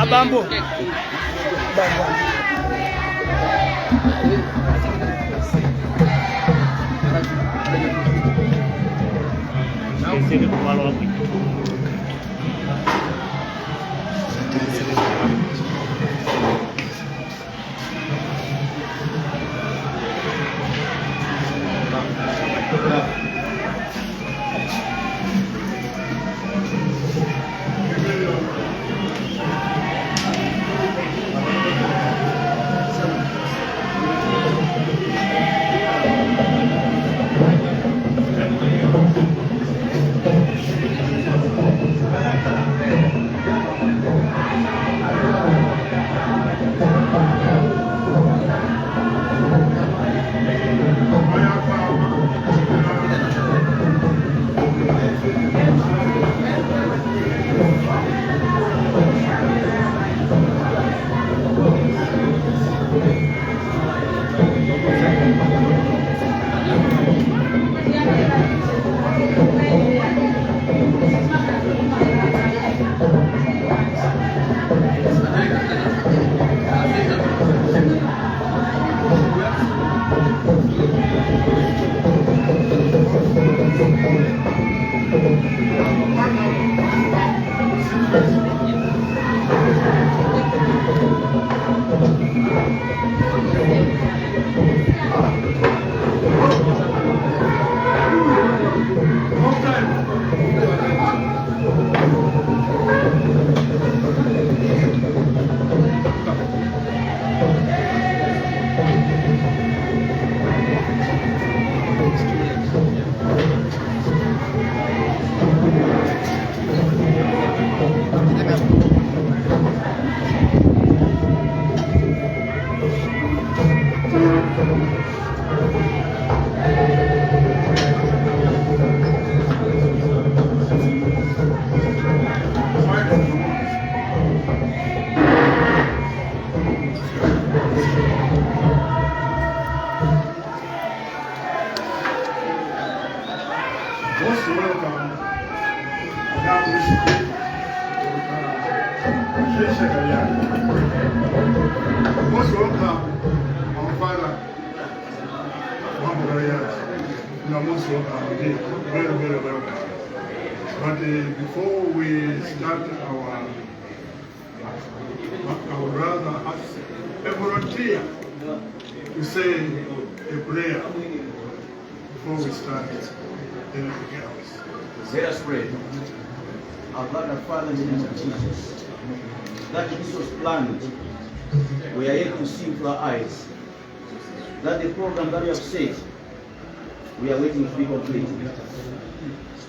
Abambo. Seke kumalo wabwino. Most welcome. Madam Patricia Kaliati. Most welcome, our father, Bambo Kaliati. You are most welcome indeed. Very, very welcome. But before we start our, I would rather ask a volunteer to say a prayer before we start anything else. Let us pray. Our God and Father, in the name of Jesus, that this was planned, we are yet to see with our eyes. That the program that you have set, we are waiting to be completed.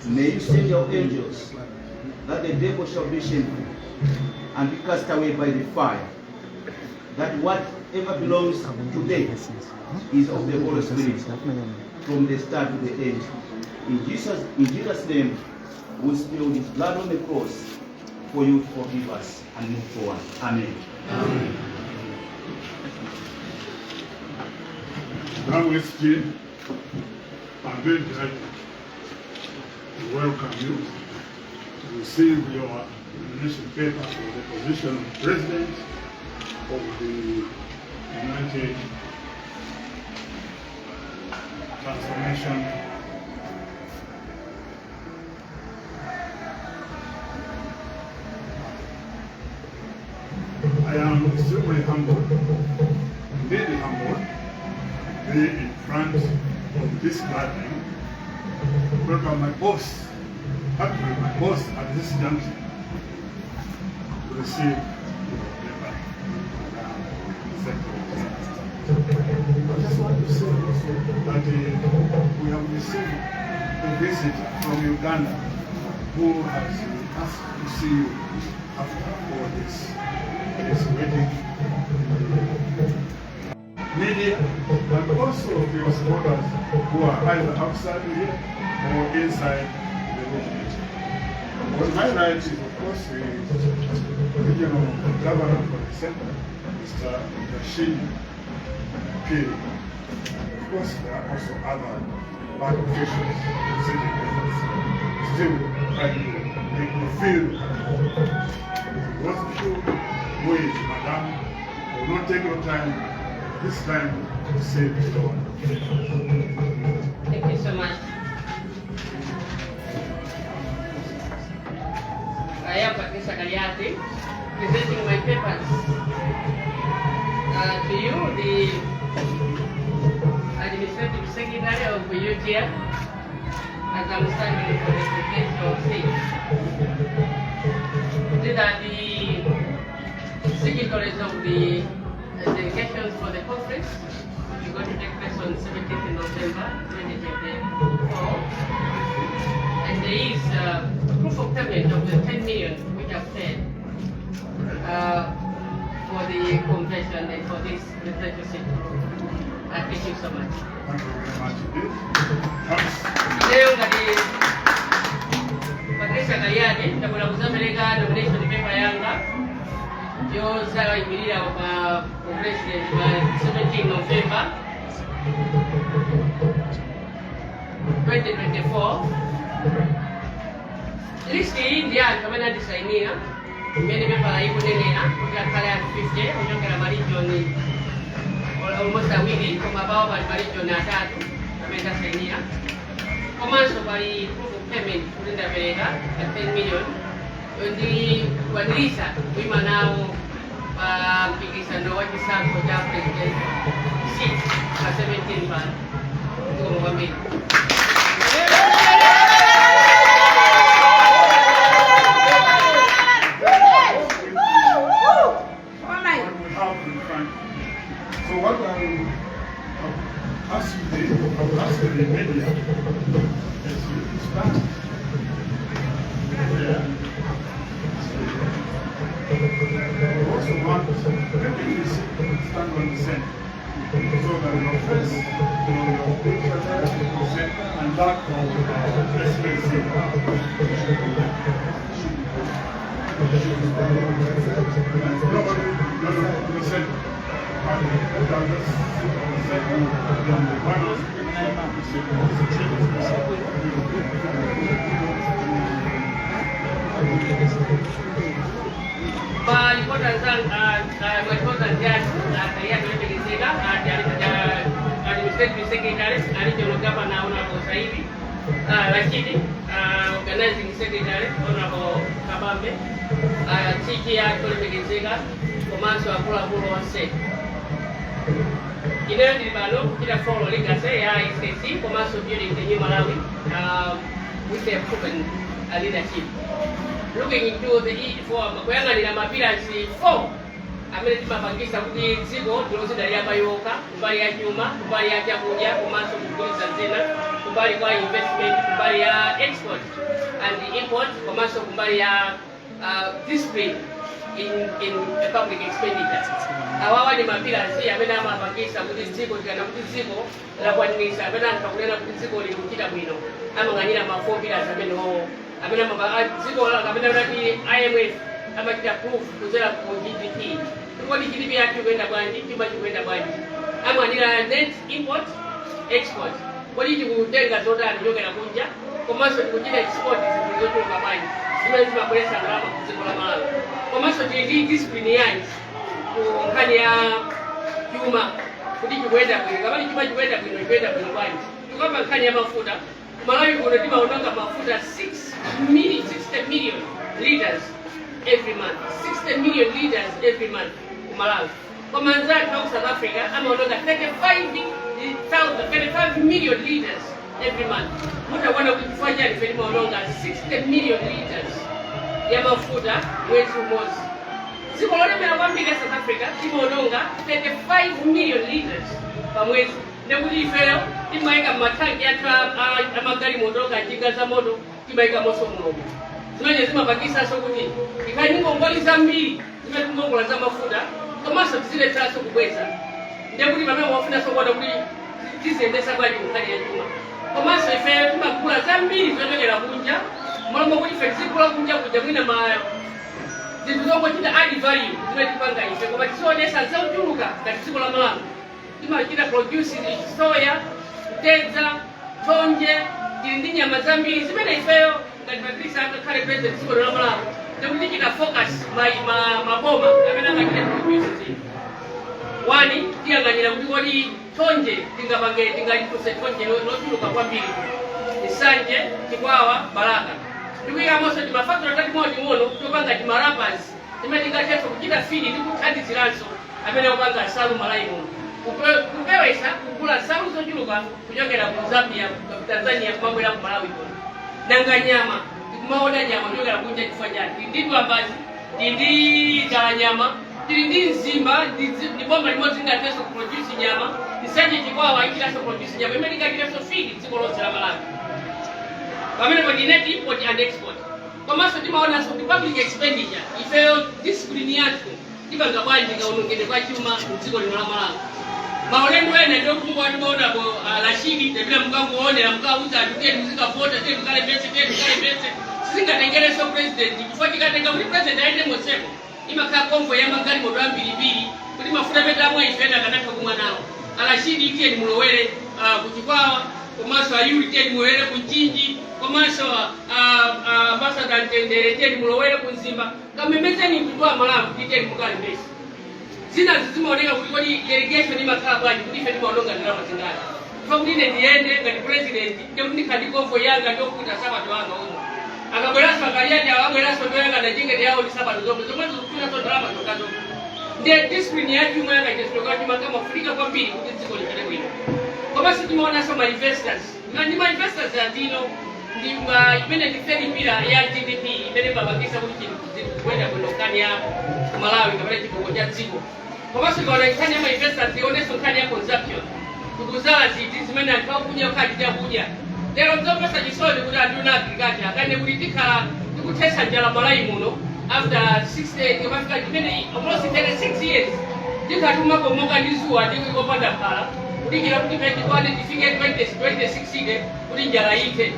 May you send your angels, that the devil shall be shameful and be cast away by the fire. That whatever belongs today is of the Holy Spirit from the start to the end. In Jesus' name, we spilled his blood on the cross for you to forgive us and move forward. Amen. Now, SG, I'm very delighted to welcome you to receive your nomination paper for the position of President of the United Transformation. I am extremely humbled, indeed humbled, to be in front of this gathering. Welcome my boss, actually my boss at this junction, to receive your paper. Madam Secretary. I just want to say also that received a visitor from Uganda who has asked to see you after all this. Is waiting in the media and also your supporters who are either outside here or inside the movement. On my right is, of course, the regional governor for the center, Mr. Rashid Phiri. Of course, there are also other party officials sitting with us, still trying to make me feel at home. Those of you who is Madam, will not take your time this time to say the Lord. Thank you so much. I am Patricia Kaliati, presenting my papers to you, the Administrative Secretary of UTM, as I'm standing for the presidential seat. These are the signatories of the delegations for the conference, which is going to take place on 17th November 2024. And there is proof of payment of the 10 million which I've paid for the convention and for this presidential seat. Thank you so much. Thank you very much indeed. Thanks. Leo ngati Patricia Kaliati ndabwera kuzapereka nomination paper yanga yozayimirira pa president pa 17 November 2024. List iyi ndi anthu amene andisayinira imene pepala ikunenera kuti akhale anthu 50 ochokera ma region almost awiri, koma pawo pali ma region atatu amene ndasayinira, komanso pali proof of payment kuti ndapereka pa 10 million ndikwanirisa kuyima nawo pa mpikisano wa chisankho cha president seat pa 17 pano. Zikomo kwambiri. What we have in front. So what I will ask the media is you to stand there. We also want maybe you stand on the center, so that your face, your picture there in the center, and that of Excellency. No, no, no, the center. And the others sit on the center, then the panels sit on the center. Ma reporters yathu akaliati olemekezeka, administrative secretary, regional governor Honorable Saidi Rashidi, organizing secretary Honorable Kabambe, TG yathu olemekezeka, komanso akuluakulu onse. Ineyo ndili pano kuchita follow legacy ya SKC komanso building the new Malawi with a proven leadership, looking into the E for kuyang'anira ma pillars 4 amene timapangisa kuti dziko ndilozidalira payoka kumbali ya chuma, kumbali ya chakudya, komanso kugulitsa zina, kumbali kwa investment, kumbali ya export and import, komanso kumbali ya discipline in public expenditure. Awawa ndi ma pillars amene amapangisa kuti dziko, tikana kuti dziko lakwanirisa, amene anthu akunena kuti dziko lili kuchita bwino, amang'anira ma four pillars amenewo amene dziko kapena kuti IMF amachita proof kudzera ku GDP. Kodi GDP yathu ikuyenda bwanji? Chuma chikuyenda bwanji? Amayang'anira net import export, kodi tikutenga zotani kuchokera kunja, komanso tikuchita export zinthu zochuluka bwanji zimene zimabweretsa ndalama ku dziko la Malawi, komanso tili ndi discipline yanji ku nkhani ya chuma kuti chikuyenda bwino. Kapani chuma chikuyenda bwino, chikuyenda bwino bwanji? Tikamba nkhani ya mafuta, Malawi kuno timaononga mafuta 6 million, 60 million liters every month, 60 million liters every month ku Malawi, koma anzathu aku South Africa amaononga 35,000, 35 million liters every month. Mutakuona kuti chifukwa chani ife timaononga 60 million liters ya mafuta mwezi umodzi? Dziko lolemera kwambiri la South Africa timaononga 35 million liters pa mwezi. Ndekuti ifeyo timayika mathanki athu amagalimoto kachinga za moto, timayika monso munomo, zimene zimapangisanso kuti tikhale ndi ngongole zambiri zimene tikongola za mafuta, komanso tiziletsanso kubweza. Ndekuti pamene wafunanso kuona kuti tiziyendesa bwanji nkhani ya chuma, komanso ifeyo timagula zambiri zochokera kunja, molombo kuti ife tizigula kunja kuja mwina ma zinthu zongochita add value zimene tipanga ife, koma tizionesa zochuluka. Ngati dziko la Malawi timachita produce soya, mtedza, thonje, tili ndi nyama zambiri zimene ifeyo ngati Patricia angakhale president dziko la Malawi, ndikuti tichita focus maboma amene angachite produce zinthu. One, tiyang'anira kuti kodi thonje tingapange, tingalituse thonje lochuluka kwambiri, Nsanje, Chikwawa, Balaka, ndikuyikamonso timafactory tating'onoting'ono topanga timawrappers timene tingathenso kuchita feed ndi kuthandiziranso amene akupanga nsalu Malawi muno, kupewesa kugula nsalu zochuluka kuchokera ku Zambia, ku Tanzania, kumabwera ku Malawi kuno. Nanga nyama, tikumaoda nyama kuchokera kunja chifukwa chani? Tili ndi twambazi, tili ndi Dzalanyama, tili ndi Mzimba, ndi boma limodzi lingathenso kuproduce nyama. Nsanje, Chikwawa ichitanso produce nyama imene ingachitenso feed dziko lonse la Malawi. Pamenepo ndi net import and export. Komanso timaonanso kuti public expenditure, ifeyo discipline yathu tipanga bwanji kaonongedwe kwa chuma mdziko lino la Malawi? Maulendo ena ndio kumbuka timaonapo Rashidi tapita mukangoonera, mukauza anthu, "Tiye muzikavota, tiye mukalembetse, tiye mukalembetse." Sizingatengerenso president, chifukwa tikatenga kuti president ayende monsemo, imakhala convoy ya magalimoto ambirimbiri, kuti mafuta amene tamwa ife ena akanatha kumwa nawo. Arashidi, tiyeni mulowere kuChikwawa, komanso Ayuli, tiyeni mulowere ku Mchinji, komanso ambassador Mtendere, tiyeni mulowere ku Mzimba, kamemezeni mtundu wa Malawi kuti tiyeni mukalembetse. Zinazi zimaoneka kuti kodi delegation imakhala bwanji, kuti ife timaononga ndalama zingati? Chifukwa kuti ine ndiyende ngati president, ndikuti ndikhala ndi convoy yanga ndiokuta sapato anga omwe akabweranso akaliyati awabweranso ndoyang'ana jengete yawo ndi sapato zomwe zomwe zikufunanso ndalama zokhazokha. Ndiye discipline ya chuma, yakachesero ka chuma kamafunika kwambiri kuti dziko lichite bwino. Komanso timaonanso ma investors ndi ma investors andino ndi imene ndi third pillar ya GDP imene imapangisa kuti chinthu zikuyenda bwino nkhani ya Malawi kapena chitukuko cha dziko. Komanso tikaona nkhani ya ma investors, tionenso nkhani ya consumption, tikuzala ziti zimene anthu akudya kukhala ndi chakudya. Lero nzomvetsa chisoni kuti anduna agriculture akane kuti tikhala tikuthetsa njala Malawi muno after 60, tikamafika chimene almost 36 years, tikhala tikumakomoka ndi zuwa ndi kopanda phala, kudikira kuti tikwane tifike 20 2060 kuti njala ithe.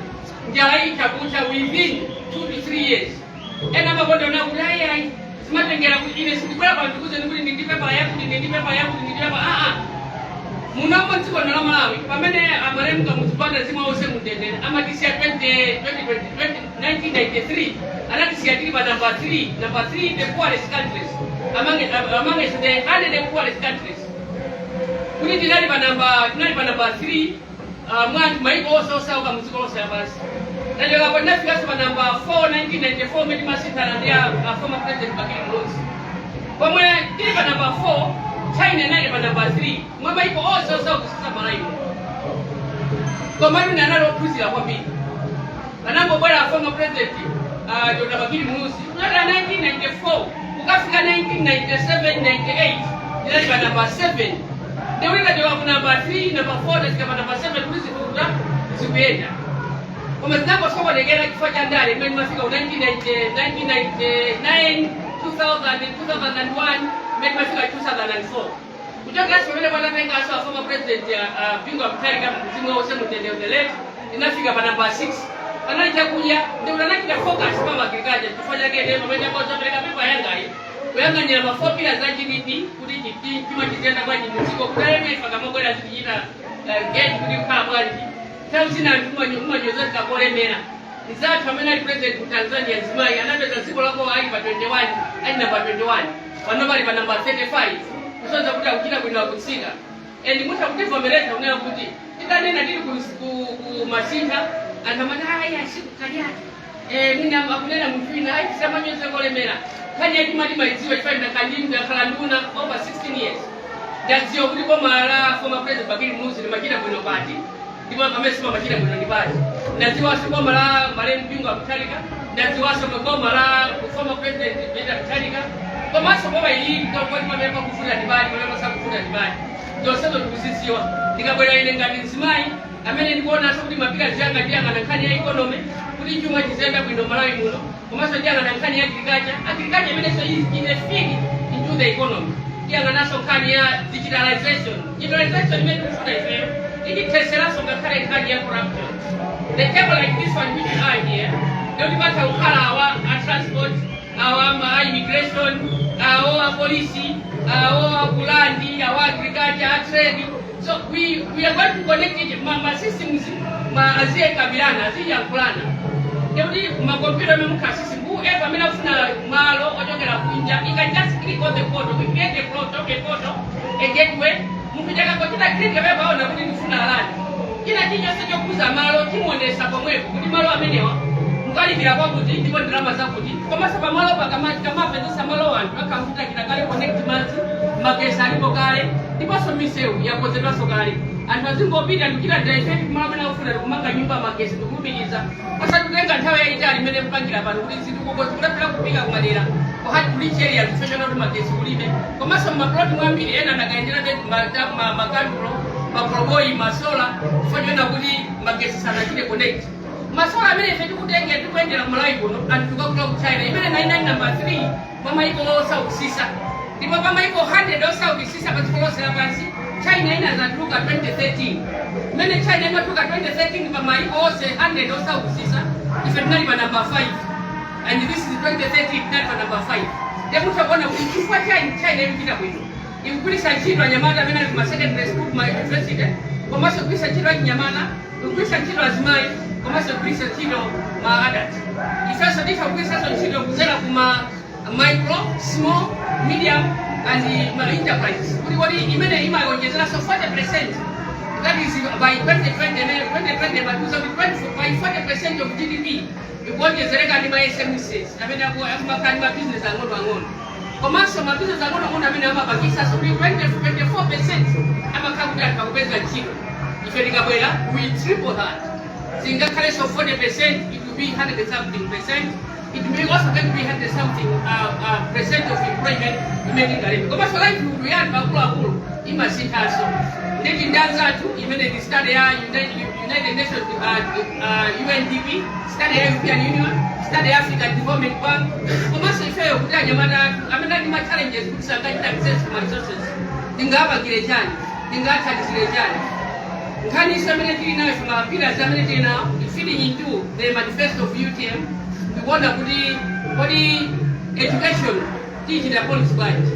Njala itha kutha within 2 to 3 years. Ena amakonda kuti ayi ayi, zimatengera kuti ine sindibwera pano ndikuuzeni kuti ndi pepa yakuti, ndi pepa yakuti, ndi pepa aa. Munomo dziko lino la Malawi, pamene amalemu Kamuzu Banda, mzimu wonse mutendere, amatisiya 20 20 1993, anatisiya tili pa number 3, number 3 the poorest countries, among the 100 poorest countries, kuti tinali pa number 3 mwa anthu maiko onse osauka mu dziko lonse lapansi. Tachokapo, tinafikanso pa number 4 1994, mmene timasinthana ndi a former President Bakili Muluzi. Pomwe tili pa number 4, China inali pa number 3 mwa maiko onse osaukitsitsa Malawi muno. Komatu ni anali ophunzira kwambiri. Anangobwera former President Dr. Bakili Muluzi, kuchokera 1994 kukafika 1997 98 tinali pa number 7. Ndikuti tachoka ku number 3, number 4, tafika pa number 7, kuti zinthu zikuyenda. Koma zinangosokonekera chifukwa cha ndale imene imafika ku 1990, 1999, 2000, 2001, imene imafika 2004. Kuchokeranso pamene patatenganso a former President Bingu Mutharika, mzimu wonse mutendere, the late, inafika pa number 6. Panali chakudya, ndikuti anachita focus pa agriculture. Chifukwa chake ine pamene ndapereka pepa yangayi kuyang'anira ma four pillars a GDP, kuti chuma chiziyenda bwanji mudziko, kuti IMF akamabwera zitichita gauge kuti kukhala bwanji. Nthawi zina anthu mumanyozeka kolemera. Mzathu amene ali president ku Tanzania, mzimayi, anapeza dziko lako ali pa 21, ali namba 21, pano pali pa namba 35, kusonyeza kuti akuchita bwino, akutsika. And mutha kutivomereza kunena kuti tikanena tili ku masintha, anthu amati ayi asikukalyati, mwina akunena munthu wina ayi. Tisamanyoze kolemera. Nkhani yachuma timayidziwa chifukwa ndakhala nduna over 16 years. Ndadziwa kuti boma la former President Bakili Muluzi limachita bwino pati ndipo pamene simamachita bwino ndi pati. Ndadziwanso boma la malemu Bingu Mutharika, ndadziwanso boma la former President Peter Mutharika, komanso boma ili, kuti pamene pakuvuta ndi pati, pamene pasakuvuta ndi pati. Zonsezo tikuzidziwa. Ndikabwera ine ngati mzimayi amene ndikuonanso kuti ma pillars anga, ndiyang'ana nkhani ya economy kuti chuma chiziyenda bwino Malawi muno, komanso ndiyang'ana nkhani ya agriculture, agriculture imenenso is a feed into the economy. Tiyang'ananso nkhani ya digitalization. Digitalization imene tikufuna ifeyo itithetseranso ngakhale nkhani ya corruption. The table like this one which are here, ndikuti patha kukhala awa a transport, awa a immigration, awo a polisi, awo a ku land, awa agriculture, a trade. So we are going to connect it, ma systems ma aziyekambirana, aziyankhulana, ndikuti makompyuta amene mukhala system, whoever amene akufuna malo ochokera kunja, you can just click on the portal. We create a portal, a gateway. Munthu chakakochita click amene paona kuti ndifuna land, china chilichonse chokhuza malo chimuonesa pomwepo kuti malo amenewa mukalipira kwakuti ndipo ndalama zakuti. Komanso pamalo pakamapezesa malo, anthu akhakuti achita kale connect madzi, magesi alipo kale, ndiponso misewu yakonzedwanso kale. Anthu azingopita ndikuchita divert kumalo amene akufuna, ndikumanga nyumba, magesi, ndikulumikiza, osati kutenga nthawi yayitali imene mpangira pano kuti zitukuko zikulephera kupika kumadera ku hard to reach areas chifukwa kuti magesi kulibe. Komanso mmaploti mwambiri ena anakayendera makandulo, makoloboyi, ma solar, chifukwa choona kuti magesi sanachite connect. Ma solar amene ife tikutenge tikuyendera ku Malawi kuno, anthu tikakula ku China imene 99 number 3 mwa maiko osaukisisa, ndipo pa maiko 100 osaukisisa pa dziko lonse lapansi, China inazatuluka 2013. Imene China imatuluka 2013 pa maiko onse 100 osaukisisa, ife tinali pa number 5, and this is 2013, tinali pa number 5. Ndemutha kuona kuti chifukwa chani China ikuchita bwino. Ikugwiritsa ntchito anyamata amene ali kuma secondary school, kuma university, komanso kugwiritsa ntchito achinyamata, ikugwiritsa ntchito azimayi, komanso kugwiritsa ntchito ma adult. Ifenso titha kugwiritsanso ntchito kudzera kuma micro, small, medium and ma enterprises, kuti kodi imene imayonjezeranso 40%. That is by 2020, 2020 matuza kuti 20 by 40% of GDP ikuonjezereka ndi ma SMEs amene akumakhala ndi ma business ang'ono ang'ono. Komanso ma business ang'ono ang'ono amene amapangisanso kuti 20 24% amakhala kuti anthu akupeza ntchito. Ife tikabwera, we triple that. Zingakhalenso 40%, it will be 100 something percent. It may also going to be 100 something percent of employment imene ingalembe. Komanso livelihood ya anthu akuluakulu imasinthanso. Nditi ndi anzathu imene ndi study ya United Nations, UNDP, study ya European Union, study ya African Development Bank, komanso ifeyo kuti anyamata athu amene ali ma challenges kuti sangachita access to resources, tingapangire chani? Tingathandizire chani? Nkhani iso amene tili nayo, ma pillars amene tili nawo, feeding into the manifesto of UTM, ndikuona kuti kodi education tichita policy bwanji?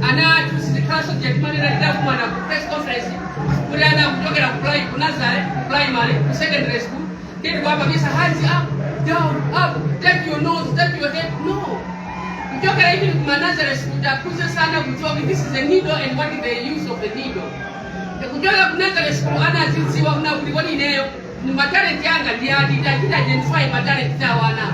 Ana athu sizikhalanso timanena titakumana ku press conference kuti ana kuchokera ku nursery, ku primary, ku secondary school, tili kuwapangisa hands up, down, up, take your nose, take your head. No, kuchokera even kuma nursery school takuze sana kudziwa kuti this is a needle and what is the use of the needle. Kuchoka ku nursery school ana azidziwa kuna kuti kodi ineyo ma talent anga ndi ati? Tachita identify ma talent awo ana.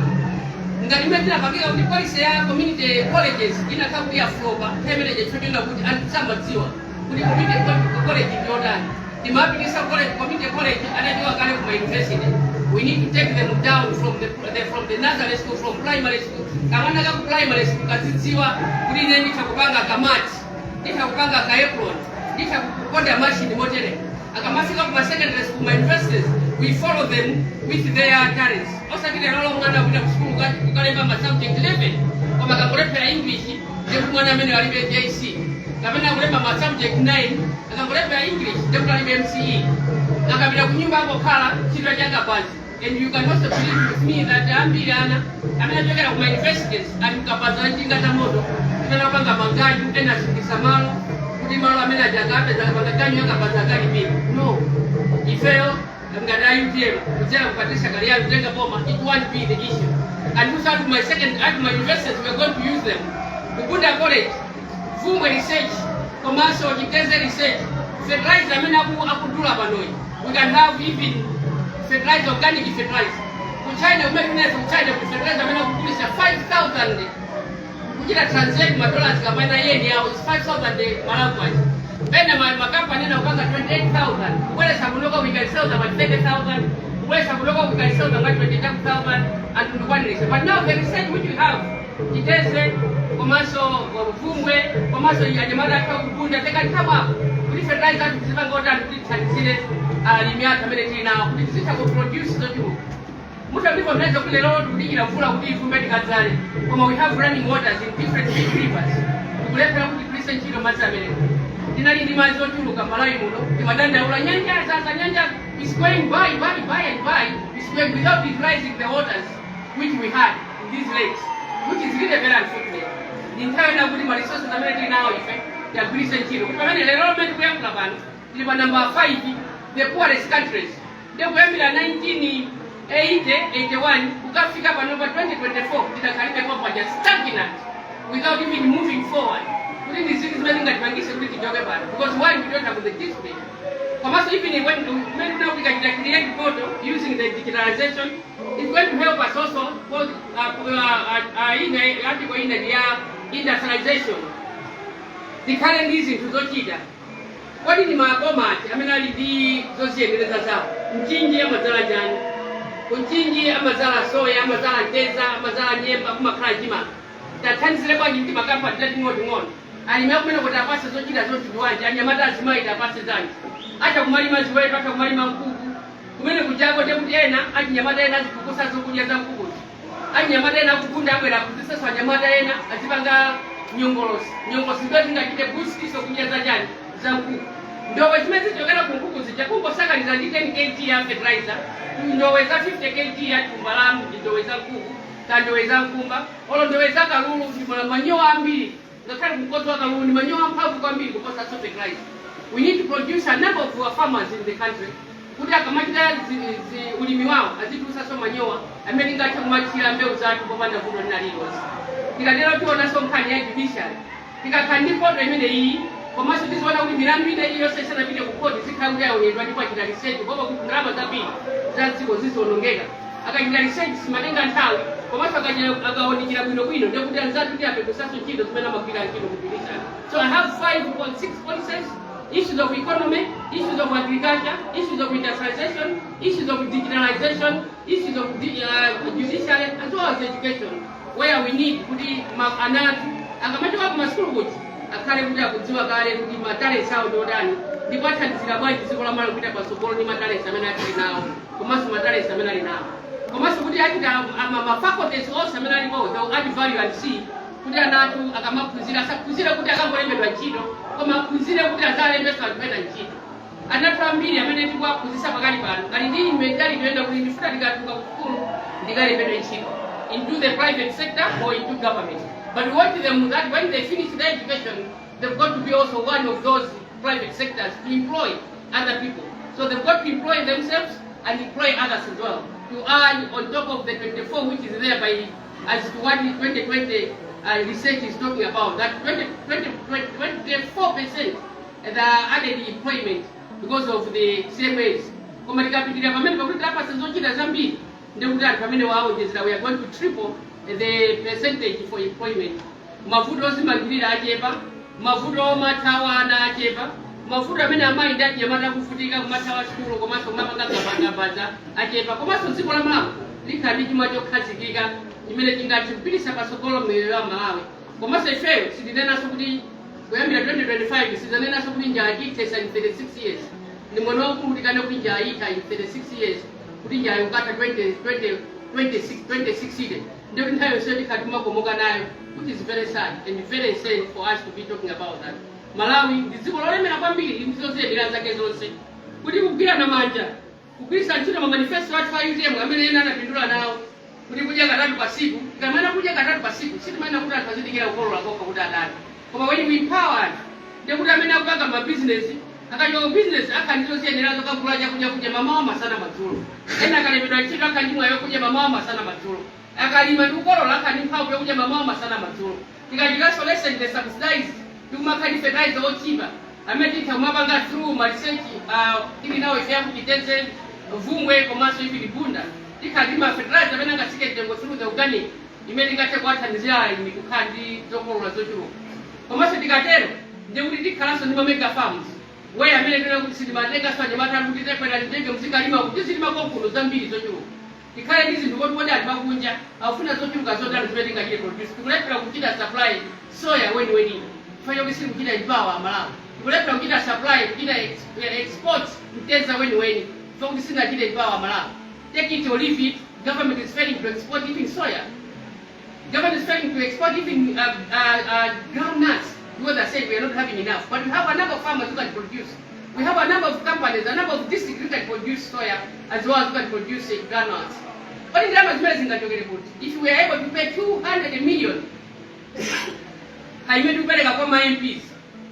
Ngati imene tinapangika kuti policy ya community colleges inakhala kuti yaflopa nthawi imeneyo, chifukwa kuti anthu samadziwa kuti community college ndi yotani. Timapitisa college, community college, anachoka kale kuma university. We need to take them down from the nursery school, from primary school. Kamwana ka ku primary school kazidziwa kuti ine nditha kupanga kamati, nditha kupanga ka apron, nditha kukonda machine motere. Akamafika kuma secondary school, ma universities, we follow them with their talents. Osati lero mwana kupita ku sukulu kukalemba ma subject 11, koma akangolephera English ndekuti mwana amene alibe JC, kapena kulemba ma subject 9, akangolephera English ndekuti alibe MCE. Akapita ku nyumba angokhala ntchito chakapansi. And you can also believe with me that ambiri ana amene achokera kuma universities ali mkapaza njinga za moto, imene apanga maganyu, ena asungisa malo kuti malo amene aja akapeza akapanga ganyu akapaza akalipira. No, ifeyo ngati a UTM kudzera ku Patricia Kaliati kutenga boma, it won't be the issue. And also at my second, at my universities, we are going to use them. Bunda College, Bvumbwe Research, komanso Chitedze Research, fertilizer amene akudula panoyi, we can have even fertilizer, organic fertilizer. Ku China kumene kunezo, ku China ku fertilizer amene akugulisa 5000, kuchita translate ma dollars kapena yen yawo is 5000 Malawi kwacha. Pena makampani ena kupanga 28,000. Kubweresa kunoka we can sell them at 30,000. Kubweresa kunoka we can sell them at 22,000 and ndikwanirisa. But now the research which we have, Chitedze komanso Bvumbwe, komanso anyamata athu akugunda, they can come up. Kuti fertilizer athu tizipanga otani kuti tithandizire alimi athu amene tili nawo kuti tizitha ku produce zochuluka. Mutandivomereza kuti lero tikudikira mvula kuti ivumbe tikadzale, koma we have running waters in different big rivers. Tikulephera kuti tigwiritse ntchito madzi amenewo. Tinali ndi madzi ochuluka Malawi muno, timadandaula nyanja sasa, nyanja is going by by by and by, is going without utilizing the waters which we had in these lakes, which is really very unfortunate. Ndi nthawi ina kuti ma resources amene tili nawo ife tiyagwiritse ntchito, kuti pamene lero lomwe tikuyankhula pano tili pa number 5, the poorest countries. Ndiye kuyambira 1980 81 kukafika pano pa 2024, tidakhalibe paja stagnant without even moving forward. Kuti ndi zinthu zimene zingatipangise kuti tichoke pano, because why? We don't have the discipline. Komanso even when now we can create portal using the digitalization, it's going to help us also for in article ina ya industrialization, tikhale ndi zinthu zochita. Kodi ndi maboma ati amene ali ndi zoziyenereza zawo? Mchinji amadzala chani? Kumchinji amadzala soya, amadzala mteza, amadzala nyemba, kumakhala chimanga. Tathandizire bwanji ndi makampani tating'onoting'ono alimi akumene kuti apase zochita zochuluwanji? Anyamata, azimayi apase zanji? Acha kumalima ziweto, acha kumalima nkhuku kumene kuchako, ndekuti ena achinyamata ena azikukusa zokudya za nkhukuzi. Anyamata ena akugunda abwera akuziseso, anyamata ena azipanga nyongolosi. Nyongolosi ndo zingachite boost zokudya za chani, za nkhuku. Ndowe zimene zichokera ku nkhuku zija, kungosakaniza ndi 10 kg ya fertilizer, ndowe za 50 kg ya thumba la ndowe za nkhuku, ka ndowe za nkhumba olo ndowe za kalulu, ndi manyowa ambiri. Ngakhale kumkodzo wa kalulu ndi manyowa amphamvu kwambiri kuposa fertilizer. We need to produce a number of our farmers in the country kuti akamachita ulimi wawo azitulusanso manyowa amene tingathe kumathira mbewu zathu popanda vuto lina lililonse. Tikatero tionanso nkhani ya judiciary. Tikakhala ndi portal imene iyi, komanso tiziona kuti milandu ina iliyonse isanapite ku court zikhala kuti yaonedwa ndipo achita research, kuopa kuti ndalama zambiri za dziko zizionongeka. Akachita research simatenga nthawi, komanso akaonekera bwinobwino, ndekuti anzathu ndi apepusanso ntchito zimene amagwira ntchito ku judiciary. So I have 5.6 policies: issues of economy, issues of agriculture, issues of industrialization, issues of digitalization, issues of judiciary, as well as education, where we need kuti ana athu akamachoka ku masukulu kuti akhale kuti akudziwa kale kuti ma talents awo ndi otani, ndipo athandizira bwanji dziko la Malawi kupita patsogolo ndi ma talents amene atili nawo, komanso ma talents amene ali nawo, komanso kuti achita ma faculties onse amene alipo, they will add value and see kuti ana athu akamaphunzira asaphunzire kuti akangolembedwa ntchito, koma aphunzire kuti azalembeso anthu ena ntchito. Ana athu ambiri amene tikuwaphunzitsa pakali pano ali ndi mentality yoyenda kuti ndifuna ndikatuluka ku sukulu ndikalembedwe ntchito into the private sector or into government. But we want them that when they finish their education, they've got to be also one of those private sectors to employ other people. So they've got to employ themselves and employ others as well, to add on top of the 24 which is there by as to what the 2020 research is talking about, that 20, 20, 24% the added employment because of the CMAs. Koma tikapitirira pamene pakuti tapasa zochita zambiri, ndikuti anthu amene waonjezera, we are going to triple the percentage for employment. Mavuto ozimangirira achepa, mavuto omathawa ana achepa, mavuto amene amayi ndi achinyamata akuvutika kumathawa sukulu komanso kumapanga gabagabaza achepa, komanso dziko la Malawi likhala ndi chuma chokhazikika chimene chingathe kupititsa patsogolo miyoyo ya Malawi. Komanso ifeyo sitinenanso kuti kuyambira 2025 sizanenanso kuti njala chithesa in 36 years. Ndi mwana wakulu tikane kuti njala itha in 36 years, kuti njala ikukatha 20 20 26 2060, ndikuti nthawi yonseyo tikhala timakomoka nayo, which is very sad and very insane for us to be talking about that. Malawi ndi dziko lolemera kwambiri ndi zoziyenera zake zonse, kuti kugwirana manja, kugwiritsa ntchito ma manifesto athu a UTM amene ena anapindula nawo, kuti kudya katatu pa siku. Tikamana kudya katatu pa siku, sitimaena kuti anthu azidikira kukolola kokha kuti adani, koma when we empower anthu, ndekuti amene akupanga mabizinesi akachoka ku bizinesi akhala ndi zoziyenera zokagula chakudya, kudya mamawa, masana, madzulo. Ena akalembedwa ntchito akhala ndi mwayi wokudya mamawa, masana, madzulo. Akalima ndi kukolola akhala ndi mphamvu yokudya mamawa, masana, madzulo. Tikachitanso lessen the subsidize, tikumakhala ndi fertilizer ochipa amene titha kumapanga through ma research tili nawo ife yakuchiteze, Bvumbwe komanso even Bunda, tikhala ndi ma fertilizer amene angatsike mtengo through the organic imene tingathe kuwathandizira alimi kukhala ndi zokolola zochuluka. Komanso tikatero ndikuti tikhalanso ndi ma mega farms where amene tena kuti sitimatenganso anyamata anthu kuti tekwera ndege muzikalima, kuti zilima konkuno zambiri zochuluka. Tikhale ndi zinthu koti kodi anthu akunja akufuna zochuluka zotani zimene tingachite produce. Tikulephera kuchita supply soya weniweni chifukwa choti sitikuchita empower Amalawi. Tikulephera kuchita supply, kuchita export mtedza weniweni fokuti sinachite empower Malawi. Take it or leave it, government is failing to export even soya. Government is failing to export even groundnuts because they say we are not having enough. But we have a number of farmers who can produce. We have a number of companies, a number of districts who can produce soya as well as who can produce groundnuts. But ndalama zimene zingachokere kuti? If we are able to pay 200 million imene tikupereka kwa ma MPs.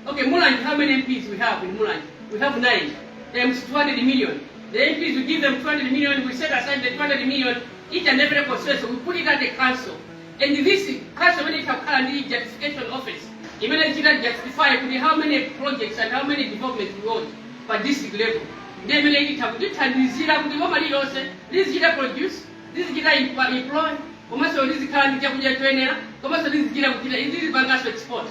Okay, Mulanje, how many MPs we have in Mulanje? We have 9 times 200 million. The MPs, we give them 200 million, we set aside the 200 million, each and every constituency, we put it at the council. And this council, when it have ndi justification office, imene ichita justify kuti how many projects and how many developments we want pa district level. Ndiye imene itha kutithandizira kuti boma lililonse lizichita produce, lizichita employ, komanso lizikhala ndi chakudya choyenera, komanso lizichita kuchita izi lizipanganso export.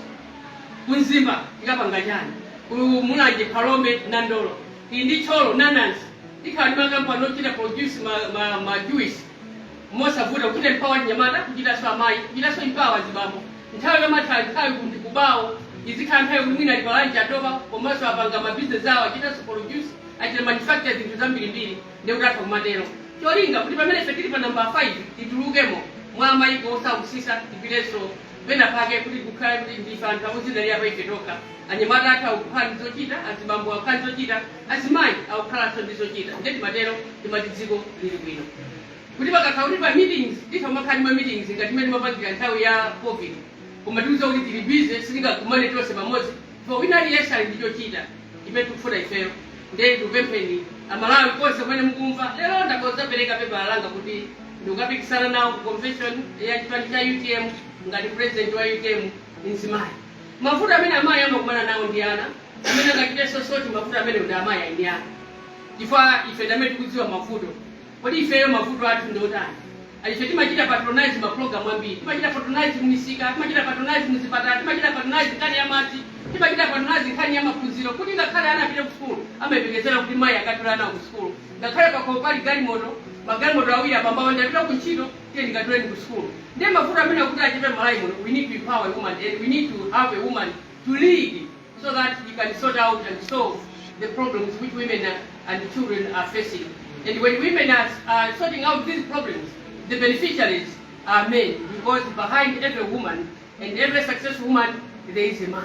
Ku Mzimba tikapanga chani? Ku Mulanje, Phalombe, Nandolo, ili ndi Thyolo, nanasi, tikhala ndi makampani ochita produce ma juice mosavuta, kuchita empower anyamata, kuchitanso amayi, kuchitanso empower azibambo. Nthawi yomatha nthawi kuti kubawo izikhala nthawi kuti mwina ali pa lunch, atopa, komanso apanga mabizinesi awo, achitanso produce, achita manufacture zinthu zambirimbiri. Ndikuti atha kumatero cholinga kuti pamene ife tili pa namba 5 titulukemo mwa mayiko osausisa, tipitenso pena pake kuti kukhale kuti ndife anthu akudzidalira pa ife tokha. Anyamata athu akukhala ndi zochita, azibambo akukhala ndi zochita, azimayi akukhalanso ndi zochita. Ndiye timatero, timati dziko lili bwino kuti pakakhala kuti pa meetings titha kumakhala ndi ma meetings ngati imene timapangira nthawi ya COVID, koma tikudziwa kuti tili busy, sitingakumane tonse pamodzi, for wina aliyense ali ndi chochita imene tikufuna ifeyo. Ndiye tikupempheni Amalawi konse kumene mukumva lero, ndakodzapereka pepala langa kuti ndikukapikisana nawo ku convention ya chipani cha UTM ngati president wa UTM mzimayi. Mavuto amene amayi amakumana nawo ndi ana, amene angachitenso sort mavuto amene ndi amayi ndi ana, chifukwa ife ndi amene tikudziwa mavuto. Kodi ifeyo mavuto athu ndi otani? Ife timachita patronize ma program ambiri, timachita patronize m'misika, timachita patronize mzipatala, timachita patronize nkhani ya madzi, timachita patronize nkhani ya maphunziro, kuti ngakhale ana apite ku sukulu amayembekezera kuti mayi akatula ana ku sukulu. Ngakhale pakhomo pali galimoto, magalimoto awiri, abambawo ndapita ku ntchito, tiye ndikatuleni ku sukulu. Ndiye mavuto amene akuti achepe m'Malawi muno, we need to empower a woman and we need to have a woman to lead so that we can sort out and solve the problems which women and children are facing. And when women are sorting out these problems, the beneficiaries are men, because behind every woman and every successful woman, there is a man.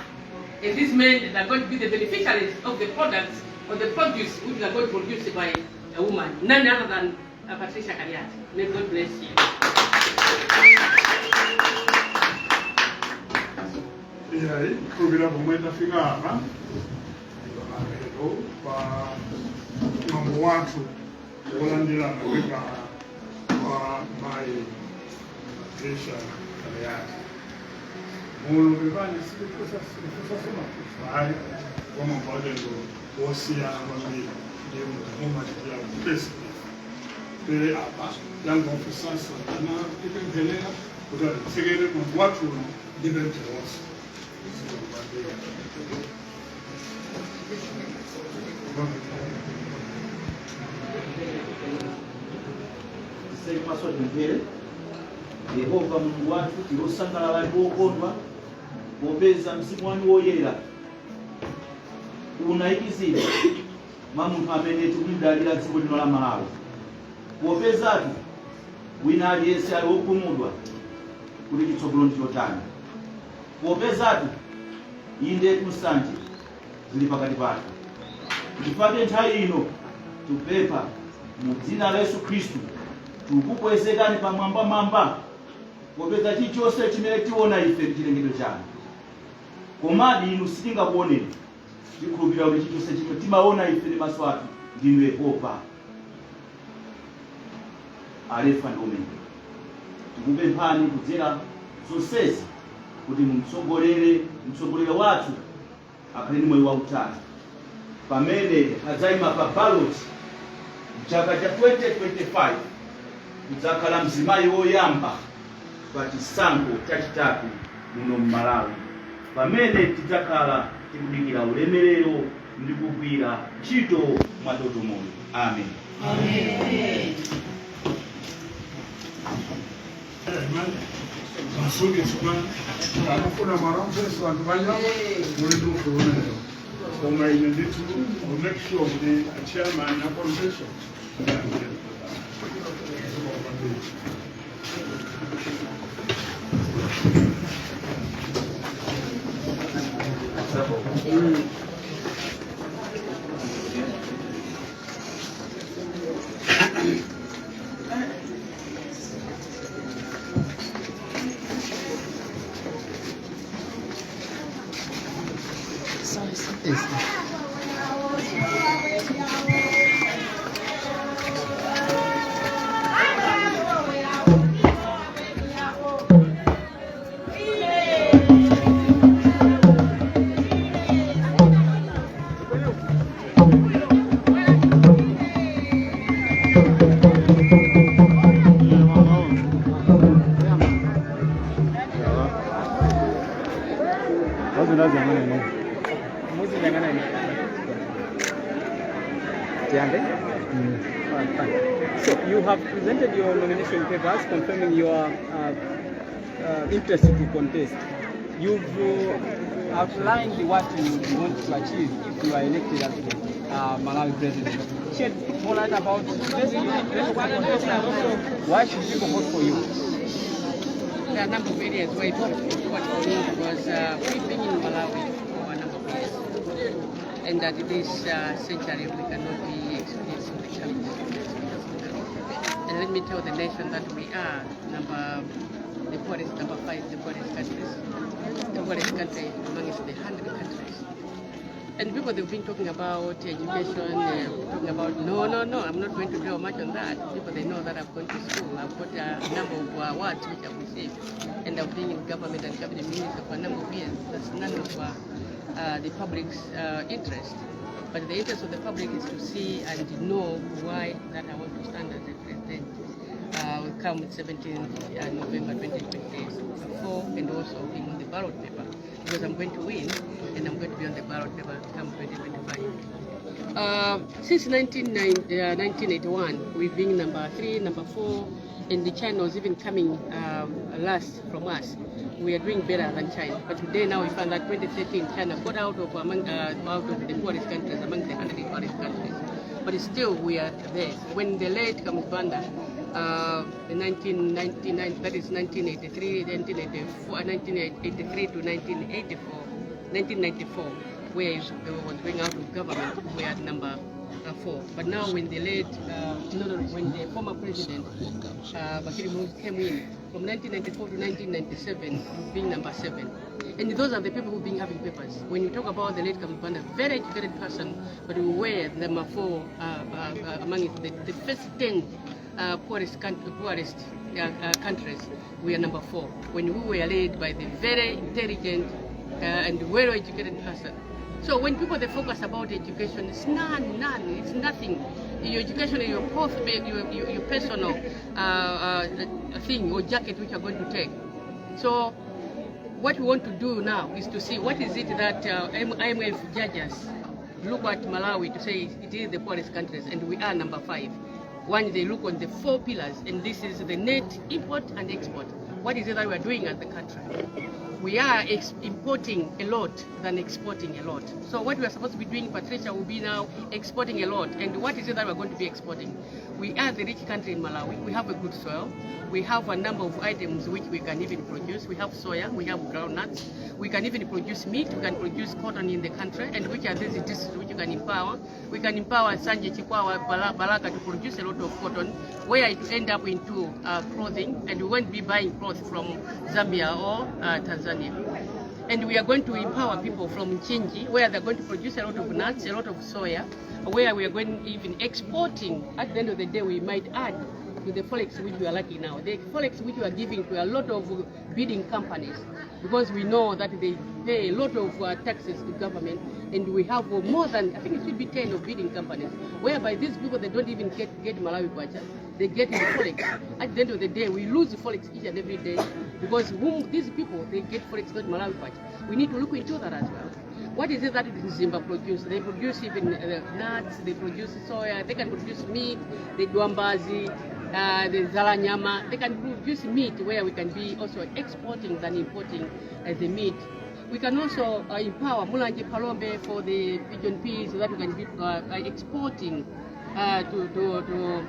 And these men are going to be the beneficiaries of the products or the produce which are going to be produced by a woman, none other than Patricia Kaliati. May God bless you. Iyayi, khulupira pomwe tafika apa pamapeto pa mwambo wathu wolandira mapepala wa mayi Patricia Kaliati. Muno pepani sikufusaso mafunso ayi, koma mwambo wosiyana kwambiri ndiye mumachitira president pere apa yangofusaso ana tipempherera kuti atitsekere mwambo wathu uno ndi pempheronso. Kwambiri. Tiseke maso, tipemphere. Yehova Mulungu wathu, tili osangalala ndi okondwa popeza Mzimu wanu Woyera unayikizidwa mwa munthu amene tikumudalira dziko lino la Malawi, popezatu wina aliyense ali wokhumudwa kuti chitsogolo ndi chotani, popezatu inde nsanje zili pakati pathu. Ndifake nthawi ino tikupempha mu dzina la Yesu Khristu, tikukwezekani pamwambamwamba, popeza chilichonse chimene tiona ife ndi chilengedwe chanu, komadi inu sitingakuoneni. Tikhulupirira kuti chilichonse chimene timaona ife ndi maso athu ndinu Yehova, Alefa ndi Omega. Tikupemphani kudzera zonsezi kuti mumtsogolere mtsogoleri wathu akhale ndi moyo wautali pamene adzayima pa ballot mchaka cha 2025, kudzakhala mzimayi woyamba pa chisankho chachitatu muno m'Malawi, pamene tidzakhala tikudikira ulemerero ndi kugwira ntchito mwatoto moyo. Amen. Amen. Masuke tsopano akufuna mwarampeso anthu panja muli ndi ufulu umenewo. Koma ine ndithu will make sure kuti a chairman a convention akayankhule. Kwambiri. Tiyambe? Alright, fine. So you have presented your nomination papers confirming your interest to contest. You've outlined what you want to achieve if you are elected as the Malawi president. Shed more light about first your interest to contest and also why should people vote for you? There are a number of areas where people should vote for me because we've been in Malawi for a number of years. And that this century we cannot be experiencing the challenges. And let me tell the nation that we are the poorest, number 5, the poorest countries. The poorest country amongst the 100 countries. And people, they've been talking about education, talking about, no, no, no, I'm not going to dwell much on that. People, they know that I've gone to school. I've got a number of awards which I've received. And I've been in government and cabinet minister for a number of years. That's none of the public's interest. But the interest of the public is to see and know why that I want to stand as a president. Will come 17th November 2024, and also being on the ballot paper, because I'm going to win and I'm going to be on the ballot paper come 2025. Since 1981, we've been number 3, number 4, and the China was even coming last from us. We are doing better than China. But today now we find that 2013, China got out of the poorest countries, among the 100 poorest countries. But still we are there. When the late Kamuzu Banda, in 1999, that is 1983, 1984, 1983 to 1994, where he was going out of government, we are number 4. But now when the late, when the former president, Bakili Muluzi came in, from 1994 to 1997, being number 7. And those are the people who've been having papers. When you talk about the late Kamuzu Banda, very educated person, but we were number 4 among the first 10 poorest countries. We are number 4. When we were led by the very intelligent and well-educated person. So when people, they focus about education, it's none, it's nothing. Your education is your personal thing or jacket which you are going to take. So what we want to do now is to see what is it that IMF judges look at Malawi to say it is the poorest countries, and we are number 5. When they look on the 4 pillars, and this is the net import and export. What is it that we are doing as the country? We are importing a lot than exporting a lot. So what we are supposed to be doing, Patricia, will be now exporting a lot. And what is it that we are going to be exporting? We are the rich country in Malawi. We have a good soil. We have a number of items which we can even produce. We have soya, we have groundnuts. We can even produce meat. We can produce cotton in the country, and which are these districts which you can empower. We can empower Sanje, Chikwawa, Balaka to produce a lot of cotton, where it will end up into clothing, and we won't be buying clothes from Zambia or Tanzania. And we are going to empower people from Mchinji, where they're going to produce a lot of nuts, a lot of soya, where we are going even exporting. At the end of the day, we might add to the forex which we are lacking now. The forex which we are giving to a lot of bidding companies, because we know that they pay a lot of taxes to government, and we have more than, I think it should be 10 of bidding companies, whereby these people, they don't even get Malawi kwacha, they get the forex. At the end of the day, we lose forex each and every day, because these people, they get forex, not Malawi kwacha. We need to look into that as well. What is it that Zimbabwe produce? They produce even nuts, they produce soya, they can produce meat, the duambazi, the zalanyama. They can produce meat where we can be also exporting than importing the meat. We can also empower Mulanje, Phalombe for the pigeon peas so that we can be exporting to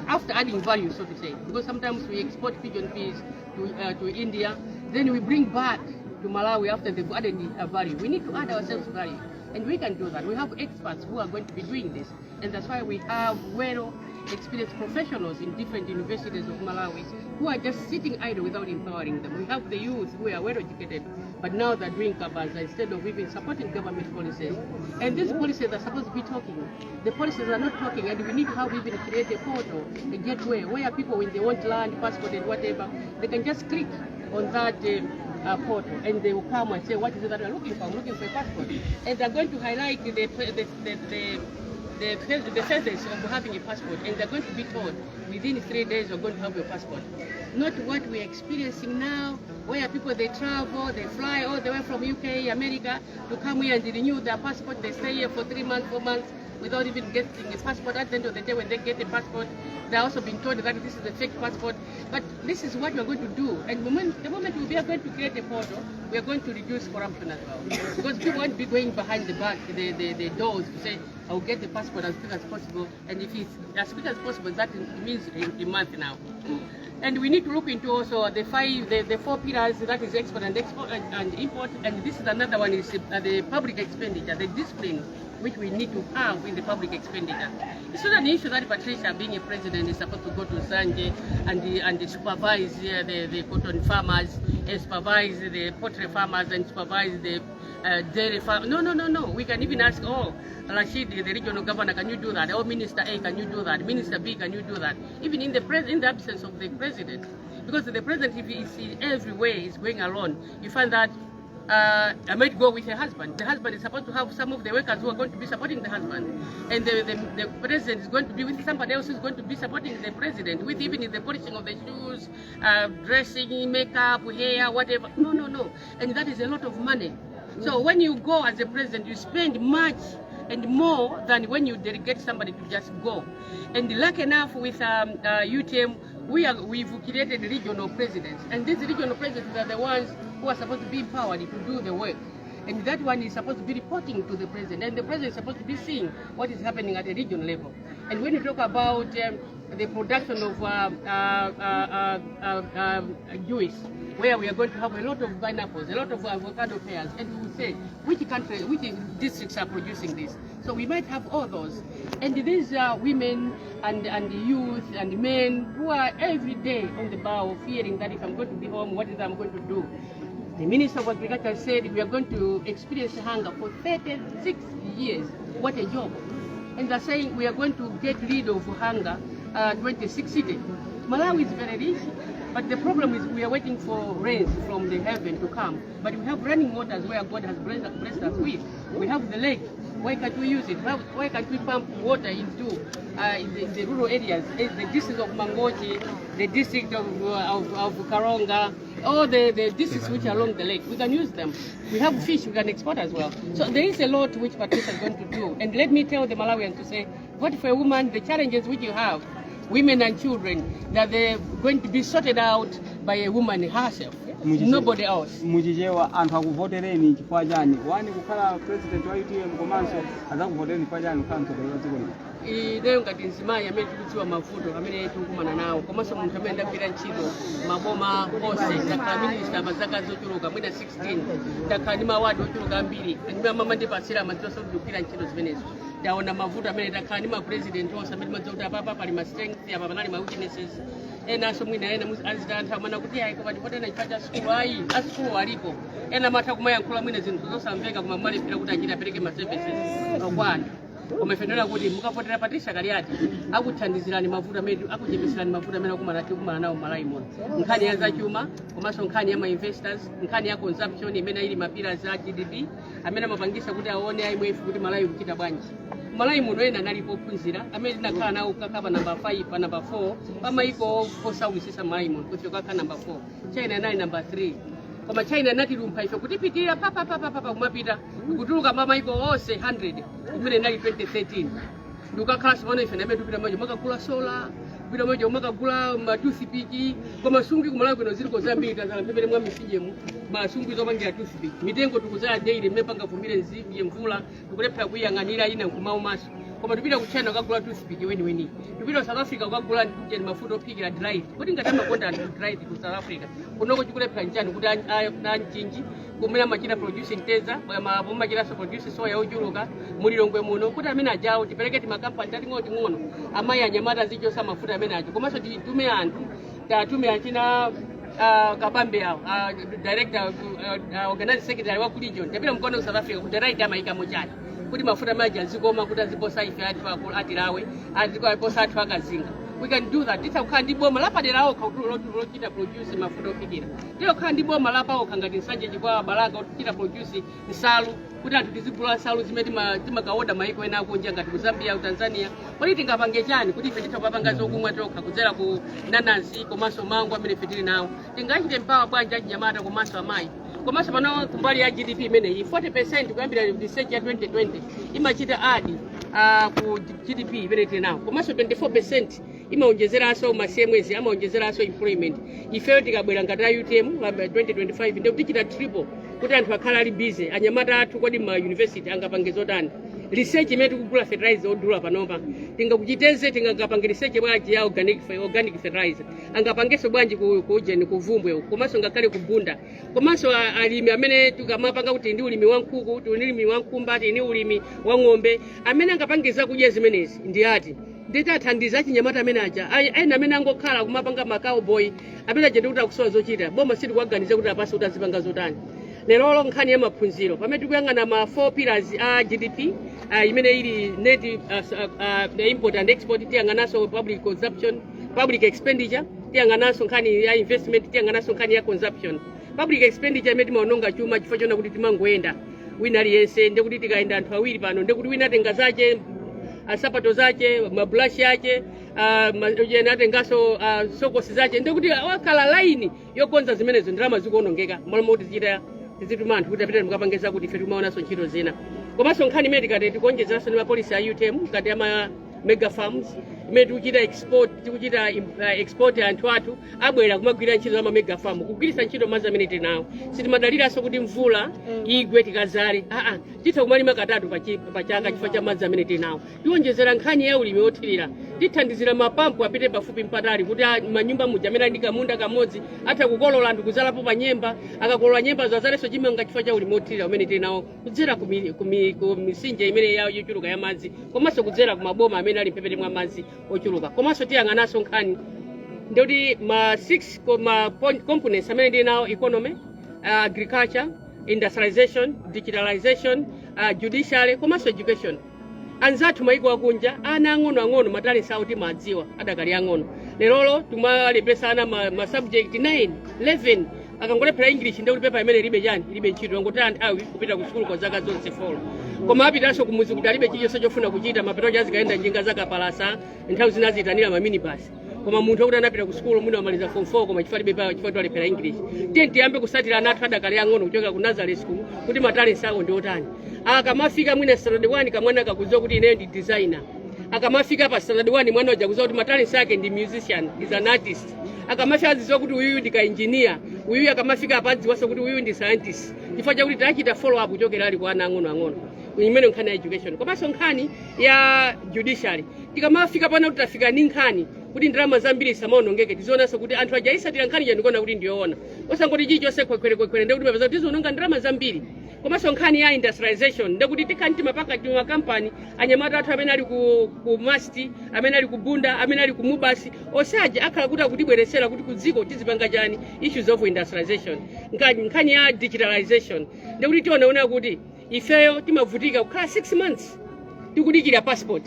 after adding value, so to say. Because sometimes we export pigeon peas to India, then we bring back to Malawi after they've added a value. We need to add ourselves value. And we can do that. We have experts who are going to be doing this. And that's why we have well experienced professionals in different universities of Malawi who are just sitting idle without empowering them. We have the youth who are well educated, but now they're doing kabaza instead of even supporting government policies. And these policies are supposed to be talking. The policies are not talking, and we need to have even create a portal, a gateway, where people, when they want land, passport, and whatever, they can just click on that portal, and they will come and say, "What is it that you're looking for? I'm looking for a passport." And they're going to highlight the phases of having a passport, and they're going to be told within 3 days you're going to have your passport. Not what we're experiencing now, where people, they travel, they fly all the way from UK, America to come here and renew their passport. They stay here for 3 months, 4 months without even getting a passport. At the end of the day, when they get a passport, they're also being told that this is a fake passport. But this is what we're going to do. And the moment we are going to create a portal, we are going to reduce corruption as well. Because people won't be going behind the back, the doors to say, "I'll get the passport as quick as possible." And if it's as quick as possible, that means a month now. And we need to look into also the five, the four pillars, that is export and export and import. And this is another one, is the public expenditure, the discipline which we need to have in the public expenditure. It's not an issue that Patricia, being a president, is supposed to go to Nsanje and supervise the cotton farmers, and supervise the poultry farmers, and supervise the dairy farm. No, no, no, no. We can even ask, "Oh, Rashid, the regional governor, can you do that? Oh, Minister A, can you do that? Minister B, can you do that?" Even in the absence of the president. Because the president, if he is everywhere, is going alone, you find that I might go with a husband. The husband is supposed to have some of the workers who are going to be supporting the husband. And the president is going to be with somebody else who's going to be supporting the president, with even in the polishing of the shoes, dressing, makeup, hair, whatever. No, no, no. And that is a lot of money. So when you go as a president, you spend much and more than when you delegate somebody to just go. And lucky enough with UTM, we've created regional presidents. And these regional presidents are the ones who are supposed to be empowered to do the work. And that one is supposed to be reporting to the president. And the president is supposed to be seeing what is happening at a regional level. And when you talk about the production of juice, where we are going to have a lot of pineapples, a lot of avocado pears, and we will say which country, which districts are producing this. So we might have all those. And these are women and youth and men who are every day on the bow fearing that if I'm going to be home, what is I'm going to do? The Minister of Agriculture said we are going to experience hunger for 36 years. What a job. And they're saying we are going to get rid of hunger 2060. Malawi is very rich, but the problem is we are waiting for rains from the heaven to come. But we have running waters where God has blessed us with. We have the lake. Why can't we use it? Why can't we pump water into in the rural areas? The district of Mangochi, the district of Karonga, all the districts which are along the lake, we can use them. We have fish we can export as well. So there is a lot which Patricia is going to do. And let me tell the Malawians to say, vote for a woman, the challenges which you have, women and children, that they're going to be sorted out by a woman herself, nobody else. Muchichewa, anthu akuvotereni chifukwa chani? One, kukhala president wa UTM, komanso adzakuvotereni chifukwa chani kukhala mtsogoleri wa dziko lino? Ineyo ngati mzimayi amene tikudziwa mavuto amene tikukumana nawo, komanso munthu amene ndagwira ntchito maboma onse, ndakhala minista pa zaka zochuluka mwina 16, ndakhala ndi ma award ochuluka ambiri ndimene amandipasira amadziwa kuti ndikugwira ntchito zimenezo. Ndaona mavuto amene takhala ndi ma president onse amene timadziwa kuti apapa pali ma strength, apa panali ma weaknesses. Enanso mwina ena azitantha amana kuti ayi, koma ndipotena chifukwa cha sukulu. Ayi, asukulu alipo ena amatha kumayankhula mwina zinthu zosamveka, koma mwalephera kuti achite apereke ma services kwa anthu. Koma ife ndona kuti mukavotera Patricia Kaliati, akuthandizirani mavuto amene akuchepetserani mavuto amene akumana tikumana nawo m'Malawi muno, nkhani ya zachuma, komanso nkhani ya ma investors, nkhani ya consumption imene ili ma pillars a GDP amene amapangisa kuti aone IMF kuti Malawi kuchita bwanji. Malawi muno ena analipo ophunzira amene tinakhala nawo kukakhala pa number 5, pa number 4 pa maiko osaukitsitsa Malawi muno, kufika kukakhala number 4. China inali number 3, koma China inatilumpha ife kutipitirira papapapapa kumapita kutuluka pa maiko onse 100 kumene inali 2013, ndikukakhalanso pano ife namene tipita majo makagula solar. Kupita moja umakagula ma toothpick, koma sungwi kumalawi kuno ziliko zambiri. Tazala mphepete mwa mitsinjemu masungwi zopangira toothpick. Mitengo tikuzala daily mmene pangavumbire nziye mvula, tikulephera kuyiyang'anira, ina nkumaumaso. Koma tipita ku China kukagula toothpick weniweni, tipita ku South Africa kukagula chani, mafuta ophikira dried. Kuti ngati amakonda anthu dried ku South Africa, kunoko chikulephera nchani kuti anchinji kumene amachita produce mtedza, amachitanso produce soya ochuluka mulilongwe muno, kuti amene ajawo tipereke timakampani tating'ono ting'ono, amayi, anyamata azichosa mafuta amene aja. Komanso titume anthu, tatume achina Kabambe awo, director, organizing secretary wa ku region, tapita mkono ku South Africa kuti right amayikamo chani kuti mafuta maji azikoma, kuti aziposa ife athu atilawe, aziposa athu akazinga. We can do that. Titha kukhala ndi boma lapadera okha kuti lochita produce mafuta ophikira. Titha kukhala ndi boma lapa okha ngati Nsanje, Chikwawa, Balaka kuchita produce nsalu, kuti anthu tizigula nsalu zimene timakaoda maiko ena akunja ngati ku Zambia, ku Tanzania. Kodi tingapange chani kuti ife titha kupapanga zokumwa tokha kudzera ku nanasi komanso mango amene ife tili nawo? Tingachite empower bwanji achinyamata komanso amayi? Komanso pano kumbali ya GDP imeneyi, 40% kuyambira research ya 2020 imachita add ku GDP imene tili nawo, komanso 24% imaonjezeranso ma CMAs, amaonjezeranso employment. Ifeyo tikabwera ngati a UTM 2025, ndiye tichita triple kuti anthu akhale ali busy, anyamata athu. Kodi ma university angapange zotani research imene tikugula fertilizer odula panopa? Tingakuchiteze, tingapange research bwanji ya organic fertilizer? Angapangenso bwanji ku ujeni, ku Vumbwe uku, komanso ngakhale ku Bunda? Komanso alimi amene tikamapanga kuti ndi ulimi wa nkhuku, tili ndi ulimi wa nkhumba, tili ndi ulimi wa ng'ombe, amene angapange zakudya zimenezi ndi ati? Nditathandiza achinyamata amene aja, ena amene angokhala kumapanga ma cowboy amene aja, ndikuti akusowa zochita, boma sitikuwaganiza kuti apase kuti azipanga zotani. Lerolo nkhani ya maphunziro, pamene tikuyang'ana ma four pillars a GDP imene ili net import and export, tiyang'ananso public consumption, public expenditure, tiyang'ananso nkhani ya investment, tiyang'ananso nkhani ya consumption. Public expenditure imene timaononga chuma chifukwa chona kuti timangoyenda wina aliyense, ndekuti tikayenda anthu awiri pano, ndekuti wina atenga zache, asapato zache, mabulashi ache, ena atenganso sokosi zache, ndekuti wakhala laini yokonza zimenezo, ndalama zikuonongeka malo moti tichita tizituma anthu kuti apite mukapange zakuti. Ife timaonanso ntchito zina. Komanso nkhani imene tikati tikuonjezeranso ndi ma policy a UTM ngati ama mega farms imene tikuchita export, tikuchita export, anthu athu abwera kumagwira ntchito za ma mega farm, kugwiritsa ntchito madzi amene tili nawo. Sitimadaliranso kuti mvula igwe tikazale. Aa, titha kumalima katatu pa chaka chifukwa cha madzi amene tili nawo. Tionjezera nkhani ya ulimi wothirira, tithandizira mapampu apite pafupi mpatali kuti manyumba muja amene ali ndi kamunda kamodzi atha kukolola anthu kuzalapo pa nyemba, akakolola nyemba zazalenso chimanga chifukwa cha ulimi wothirira umene tili nawo kudzera ku mitsinje imene yochuluka ya madzi, komanso kudzera ku maboma amene ali mphepete mwa madzi ochuluka. Komanso tiyang'ananso nkhani ndikuti ma 6 ma components amene ndili nawo: economy, agriculture, industrialization, digitalization, judiciary komanso education. Anzathu maiko akunja, ana ang'onoang'ono ma talents awo timadziwa adakali ang'ono. Lerolo timalepesa ana ma subject 9, 11, akangolephera English ndekuti pepa imene ilibe chani, ilibe ntchito, angotaya nthawi kupita ku sukulu kwa zaka zonse four. Koma apitanso kumuzi kuti alibe chilichonse chofuna kuchita, mapeto azikayenda njinga zakapalasa, nthawi zina aziyitanira ma minibus. Koma munthu akuti anapita ku sukulu, mwina wamaliza form 4, koma chifukwa alibe pa chifukwa alephera English. Tiye tiyambe kusatira ana athu adakali ang'ono kuchokera ku nursery school kuti ma talents awo ndi otani. Akamafika mwina standard 1, kamwana kakudziwa kuti ineyo ndi designer. Akamafika pa standard 1, mwana uja kudziwa kuti ma talents ake ndi musician, is an artist. Akamafika azidziwa kuti uyuyu ndi ka engineer, uyuyu akamafika apa adziwanso kuti uyuyu ndi scientist, chifukwa chakuti tachita follow up kuchokera ali kwa ana ang'ono ang'ono. Imene nkhani ya education. Komanso nkhani ya judiciary, tikamafika pano kuti tafika ndi nkhani kuti ndalama zambiri samaonongeke, tizionanso kuti anthu aja ayisatira nkhani ija ndikuona kuti ndiyoona, osangoti chilichonse khwekhwerekhwekhwere, ndekuti mapeza kuti tiziononga ndalama zambiri. Komanso nkhani ya industrialization, ndekuti tikhani timapaka timakampani, anyamata athu amene ali ku MUST, amene ali ku Bunda, amene ali ku MUBAS, osaja akhala kuti akutibweretsera kuti ku dziko tizipanga chani, issues of industrialization. Nkhani ya digitalization, ndekuti tionaona kuti ifeyo timavutika kukhala 6 months tikudikira passport,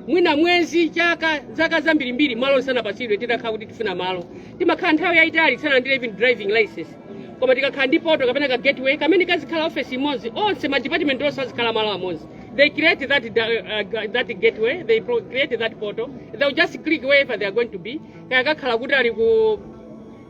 mwina mwezi, chaka, zaka zambirimbiri malo lisanapatsidwe. Titakhala kuti tifuna malo, timakhala nthawi yayitali tisalandire even driving license. Koma tikakhala ndi portal kapena ka gateway kamene kazikhala office imodzi, onse ma department onse azikhala malo amodzi. They create that gateway, they create that portal, they will just click wherever they are going to be. Kaya kakhala kuti ali ku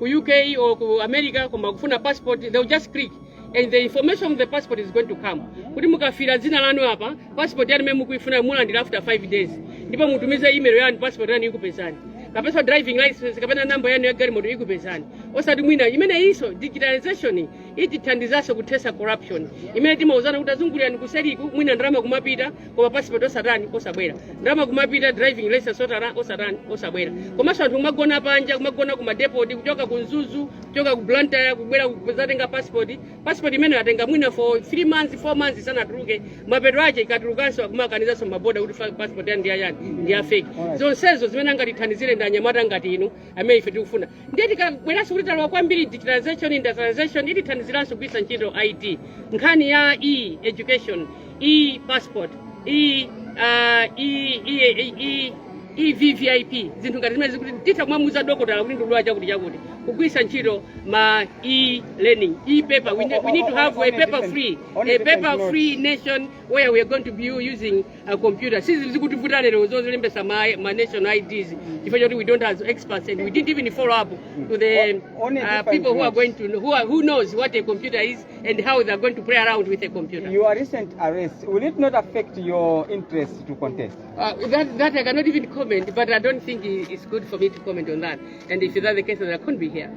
UK or ku America, koma kufuna passport, they will just click and the information of the passport is going to come. Kuti mukafira dzina lanu apa, passport yanu imene mukuifuna mulandira after 5 days, ndipo mutumize email yanu, passport yanu ikupezani. Kapena driving license kapena namba yanu ya galimoto ikupezani. Osati mwina imene iso digitalization itithandizanso kuthesa corruption imene timauzana kuti azungulirani kuseriku, mwina ndalama kumapita koma passport osatani, osabwera, ndalama kumapita, driving license osatani, osatani, osabwera. Komanso anthu kumagona panja, kumagona ku madepoti, kuchoka ku Mzuzu, kuchoka ku Blantyre, kubwera kuzatenga passport. Passport imene atenga mwina for 3 months, 4 months sanatuluke. Mapeto ache ikatulukanso akumakanizanso maboda kuti passport yani ndi yayani, ndi ya fake. Zonsezo zimene angatithandizire ndi anyamata ngati inu amene ife tikufuna. Ndiye tikabweranso kuti talowa kwambiri digitalization, industrialization, itithandiziranso kugwiritsa ntchito IT, nkhani ya e education, e passport, e e e e eVVIP, zinthu ngati zimene zikuti titha kumamuuza dokotala kuti ndikudwala chakuti chakuti, kugwiritsa ntchito ma e learning, e paper. We need to have a paper free On a a different paper note. free nation where we are going to be using a computer. Sizi zikutivuta lero zozilembesa ma national IDs chifukwa choti we don't have experts and we didn't even follow up to the On a different people who are note. going to who are, who knows what a computer is and how they are going to play around with a computer. Your recent arrest, will it not affect your interest to contest? That I cannot even comment, but I don't think it's good for me to comment on that. And if that's the case, then I couldn't be here.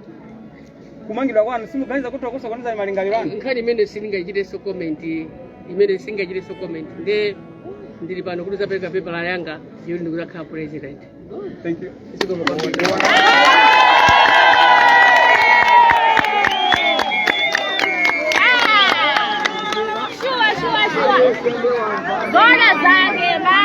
Kumangidwa kwanu simuganiza kuti wakusokoneza malingaliro anu? Nkhani imene sindingachitenso comment, imene singachitenso comment. Nde ndili pano kuti zapereka paper yanga yoti ndikuzakhala president. Thank you. Zikomo kwambiri. Sure, sure, sure. Zona zake mau.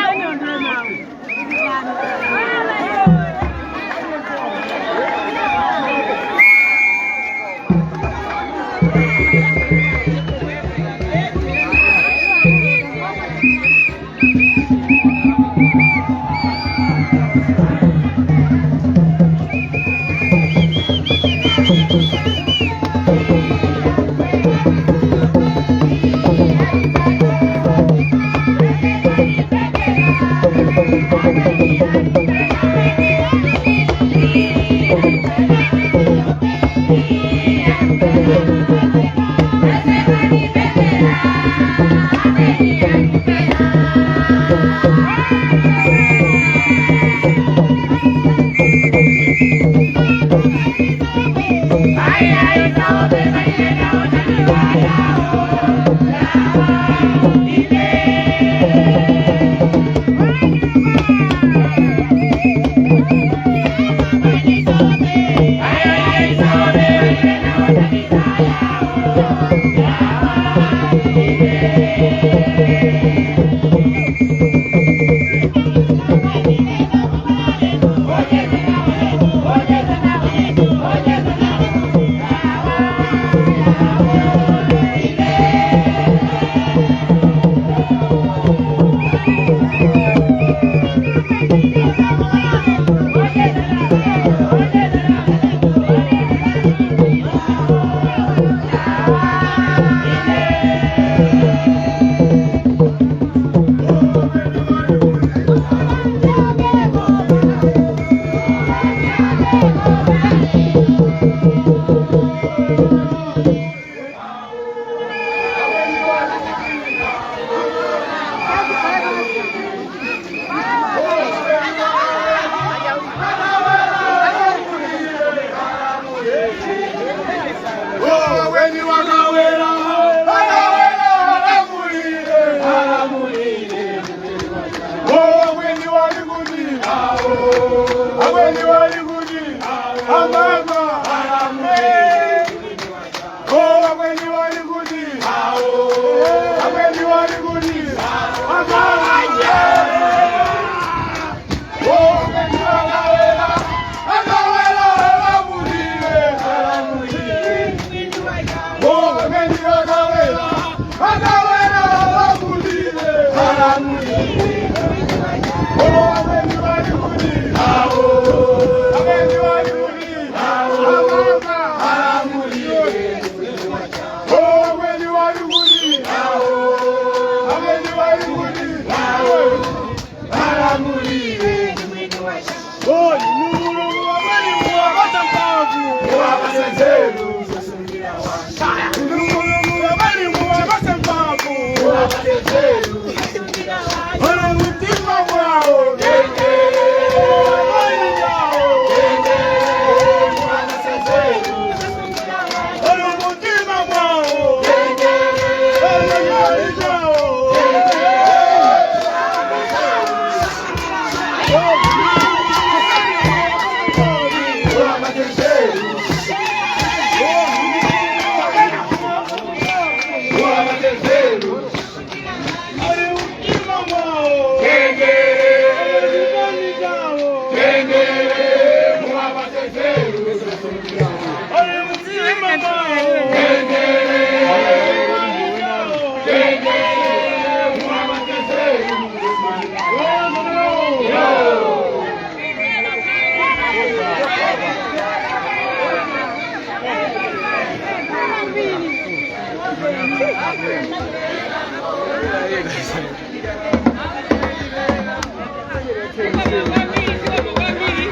Zikomo kwambiri.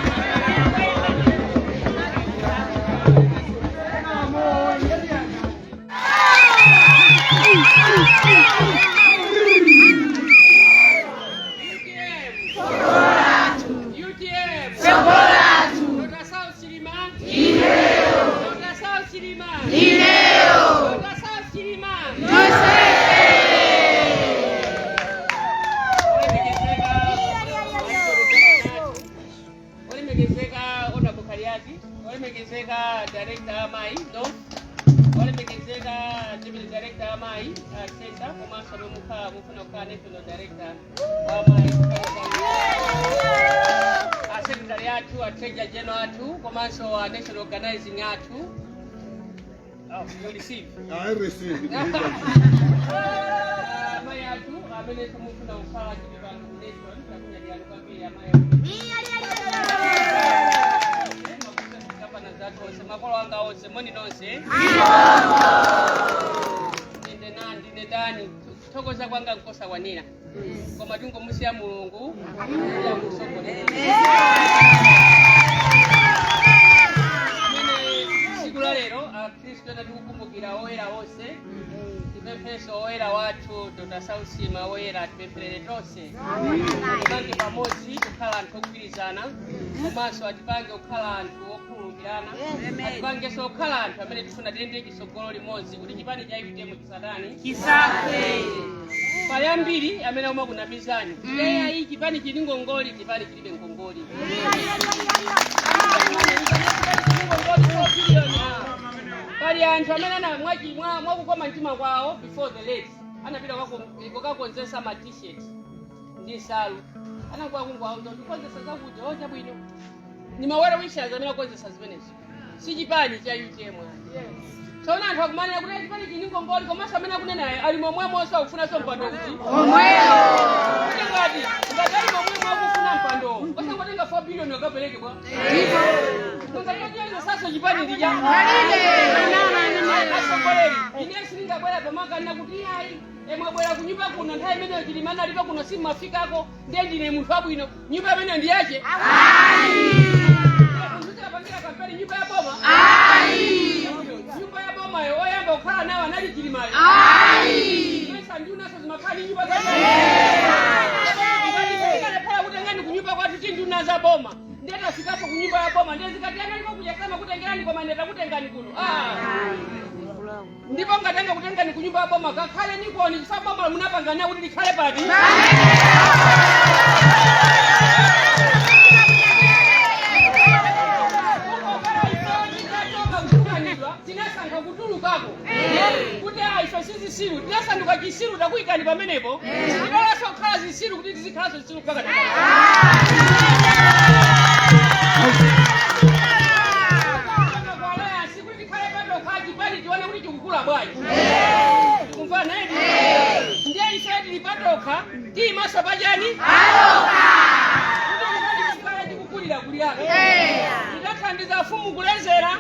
UTM. Dr. Saulos Chilima. Dr. Saulos Chilima. Dr. Saulos Chilima. Olemekezeka Olemekezeka Honorable Kaliati, olemekezeka Director Amai, no? Olemekezeka Deputy Director Amai, Center, komanso nomukha mufuna kukhala National Director wa Amai. A Secretary athu, a Treasurer General athu, komanso a National Organizing athu. Oh, you receive. I receive it. Amayi athu amene tumufuna kukhala chili pano ku nation, takunyadiyani kwambiri amayi athu. Gavana zathu onse, makolo anga onse, moni nonse. Ndine nani, ndine ndani, kuthokoza kwanga nkosakwanira, koma tingomusiya Mulungu kuti amusogolere. Amene tsiku la lero akhristu ena tikukumbukira oyera onse, tipempheso oyera wathu Dr. Saulos Chilima oyera, atipempherere tonse, atipange pamodzi kukhala anthu ogwirizana, komanso atipange kukhala anthu okhululukirana, atipangenso kukhala anthu amene tifuna tiyende chitsogolo limodzi kuti chipani cha UTM chisatani chisafe. Pali ambiri amene amakunamizani, eya, iyi chipani chili ngongoli. Chipani chilibe ngongoli. Ngongoli 4 billion. Pali anthu amene ana mwakukoma mtima kwawo, before the late anapita kukakonzesa ma T-shirt ndi nsalu, anakuwa kungwauza ndikonzesa zakuti o chabwino, ni ma well wishers amene akonzesa zimenezo, si chipani cha UTM. Tsono anthu akumanena kuti chipani chili ngongoli, komanso amene akunenayo ali momwemonso akufunanso mpando kuti kuti ngati ali momwemo akufuna mpando, osangotenga 4 billion akapereke bwa ngatiyotiyozo chipani ndija asogoleri. Ine sindingabwera pamakana kuti ayi, emwabwera kunyumba kuno nthawi imeneyo Chilimana alipo kuno, simmafikako, ndiye ndine munthu wabwino. Nyumba imeneyo ndiyache munthu kampeni nyumba ya boma, nyumba ya bomayo oyamba kukhala nawo anali Chilimayo. Pesa ndiunaso zimakhala ndi nyumba za ngati kutengani kunyumba kwathu ti nduna za boma, ndiye tafikapo kunyumba ya boma, ndiye zikati analiko kuchasama kutengerani, koma ndiye takutengani kuno. Ah. Ndipo ngatenga kutengani kunyumba ya boma, kakhale nikoni chifukwa boma munapangana kuti likhale pati. Tinachoka kutukanidwa, tinasankha kutulukako kuti a ife sizisiru, tinasanduka chisiru, takuyikani pamenepo, sitilolanso kukhala zisiru kuti tizikhalanso zisiru mpaka. Kuti tikhale patokha chipani tione kuti chikukula bwanji, kumvana edi? Ndiye ife tili patokha, tiyimaso pachani kuti chikukulira kulirako. Tidathandiza afumu kulezera,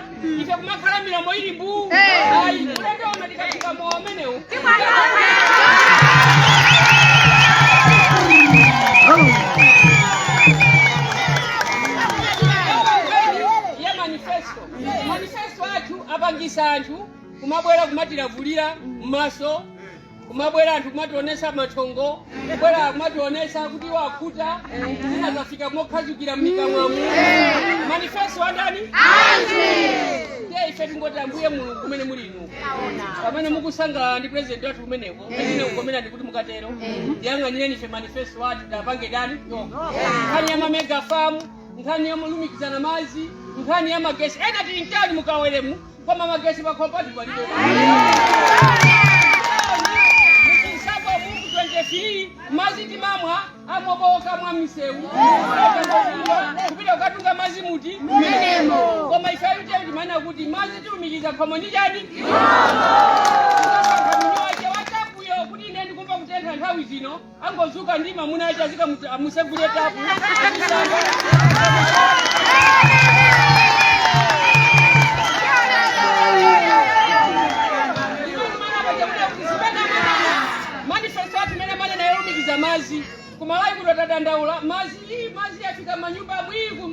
ife kumakhala milomo ili mbuu. Ayi, ulendo uno tikafika mowa umenewu. Ya manifesto, manifesto athu apangisa anthu kumabwera kumatilavulira m'maso, kumabwera anthu kumationesa mathongo, kubwera kumationesa kuti wakhuta, zina zafika mokhazikira m'mikamwamu. Manifesto andani? Ndiye ife tingoti Ambuye Mulungu kumene muli inu, pamene mukusangalala ndi president wathu kumeneko, pamene kukomerani kuti mukatero, ndiyang'anireni ife manifesto athu tapange dani nkhani ya ma mega farm, nkhani yolumikizana madzi, nkhani ya magesi. Ena tili mtani mukaweremu, koma magesi pakhompati palibe. Muchinsapo muku 23 madzi timamwa amoboka mwa misewu kupita kukatunga madzi muti menemo, koma ife ayuteyo timanena kuti madzi tilumikiza khomo ndi chani wache watapuyo kuti ine ndikumva kutentha nthawi zino, angozuka ndi mamuna ache azika amusegule tapu azisamba.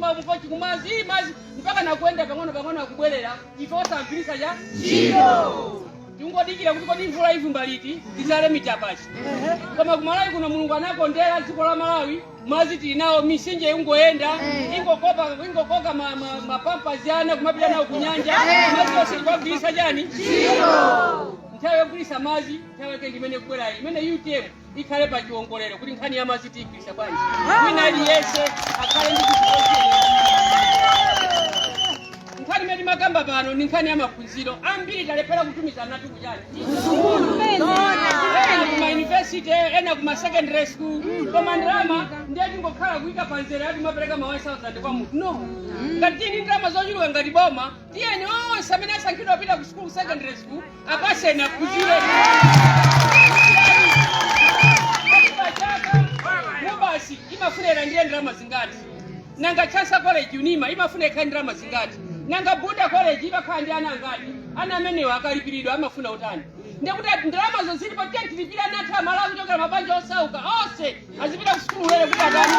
manyumba mukochi kumazi mazi mpaka nakuenda pang'ono pang'ono akubwerera ife osagwirisa cha ntchito. Tingodikira kuti kodi mvula ivumba liti tizale mitapachi. Koma kumalawi kuno Mulungu anakondera dziko la Malawi, madzi tili nawo, misinje ingoyenda, ingokopa, ingokoka mapampazi ana kumapita nawo kunyanja. Madzi onse tikuwagwirisa chani? Nthawi yogwirisa madzi, nthawi yake ndimene kubwerayi, imene UTM ikhale pa chiwongolero, kuti nkhani ya madzi tiyigwirisa bwanji, wina aliyense akhale ndi chinthu. Nkhani imene timakamba pano ni nkhani ya maphunziro. Ambiri talephera kutumiza ana athu kuchani? Ena kuma university, ena kuma secondary school, koma ndalama ndiye tingokhala kuyika panzere ati mapereka ma 1000 kwa munthu. No, ngati tini ndalama zochuluka ngati boma, tiyeni onse amene asankhidwa apita ku school, secondary school, apaseni aphunzire. Pachaka MUBAS imafuna ilandire ndalama zingati? Nanga Chancellor College, UNIMA, imafuna ikhale ndalama zingati? Nanga Buddha College imakhala ndi ana angati? Ana amenewa akalipiridwa amafuna utani? Ndekuti ndalamazo zilipo, tiye tilipire ana athu Amalawi kuchokera mabanja osauka onse azipita ku sukulu lero kuti atani?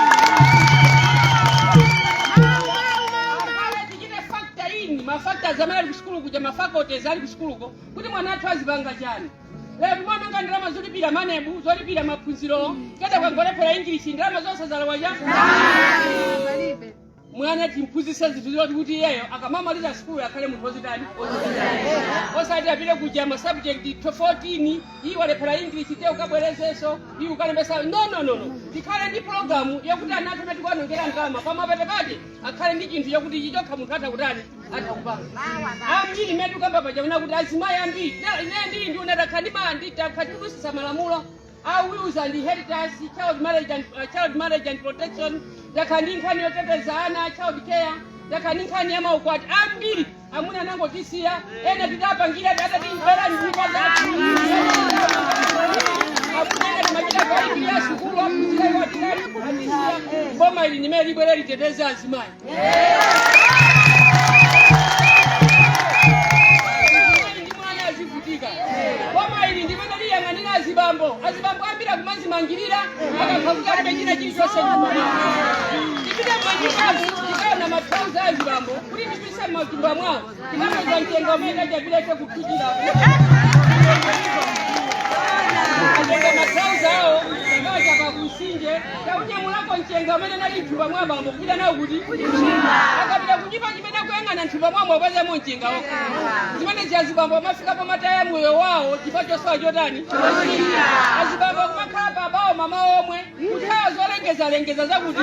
Akhale tichite factor in ma factors amene ali ku sukulu kuja, ma faculties ali ku sukuluko, kuti mwana athu azipanga chani. Lero timaonanga ndalama zolipira MANEB, zolipira maphunziro, keda kwangolephera English, ndalama zonse zalowa cha mwana. Timphunzitse zinthu zoti kuti iyeyo akamamaliza sukulu akhale munthu wozitani, osati apite kuja ma subject 14, iye walephera English, te ukabwerezenso, iye ukalembesa. No, no, no, no. Tikhale ndi program yakuti ana athu amene tikuwanongera ndalama, pamapeto pake akhale ndi chinthu chakuti ichi chokha munthu atha kutani, atha kupanga. Ambiri imene tikamba paja kuna kuti azimayi ambiri, ine ndili ndi unadakha nditakha tikudusisa malamulo a wills and inheritance, child marriage and protection, takha ndi nkhani yoteteza ana, child care, takha ndi nkhani ya maukwati. Ambiri amuna anangotisiya, ena titapangira atatimvera nyumba zathu, amuna ena timachita kuwalipirira sukulu, aphunzira, iwo atitali atisiya. Boma ili nimene libwere liteteze azimayi. Ndi mwana azivutika. Boma ili ndimene liyang'anira azibambo. Azibambo ambiri akumazimangirira akakhakuti alibe china chilichonse nyumba. Tipite m'manyumbamu, tikaona matrauza azibambo kuti tipise m'matumba mwawo, tikapeza mtengo umene tachapira ife kuphikira. Atenga matrauza awo takachapa kumsinje, taunyamulako mchenga umene nali mthumba mwa bambo kupita nawo kuti akapita kuchipa chimene akuyang'ana mthumba mwamo apazamo mchenga okha. Zimene ziyazibambo amafika pamataya moyo wawo chifukwa chosowa chotani. Azibambo akumakhala pabawo mama omwe kuthawa zolengezalengeza zakuti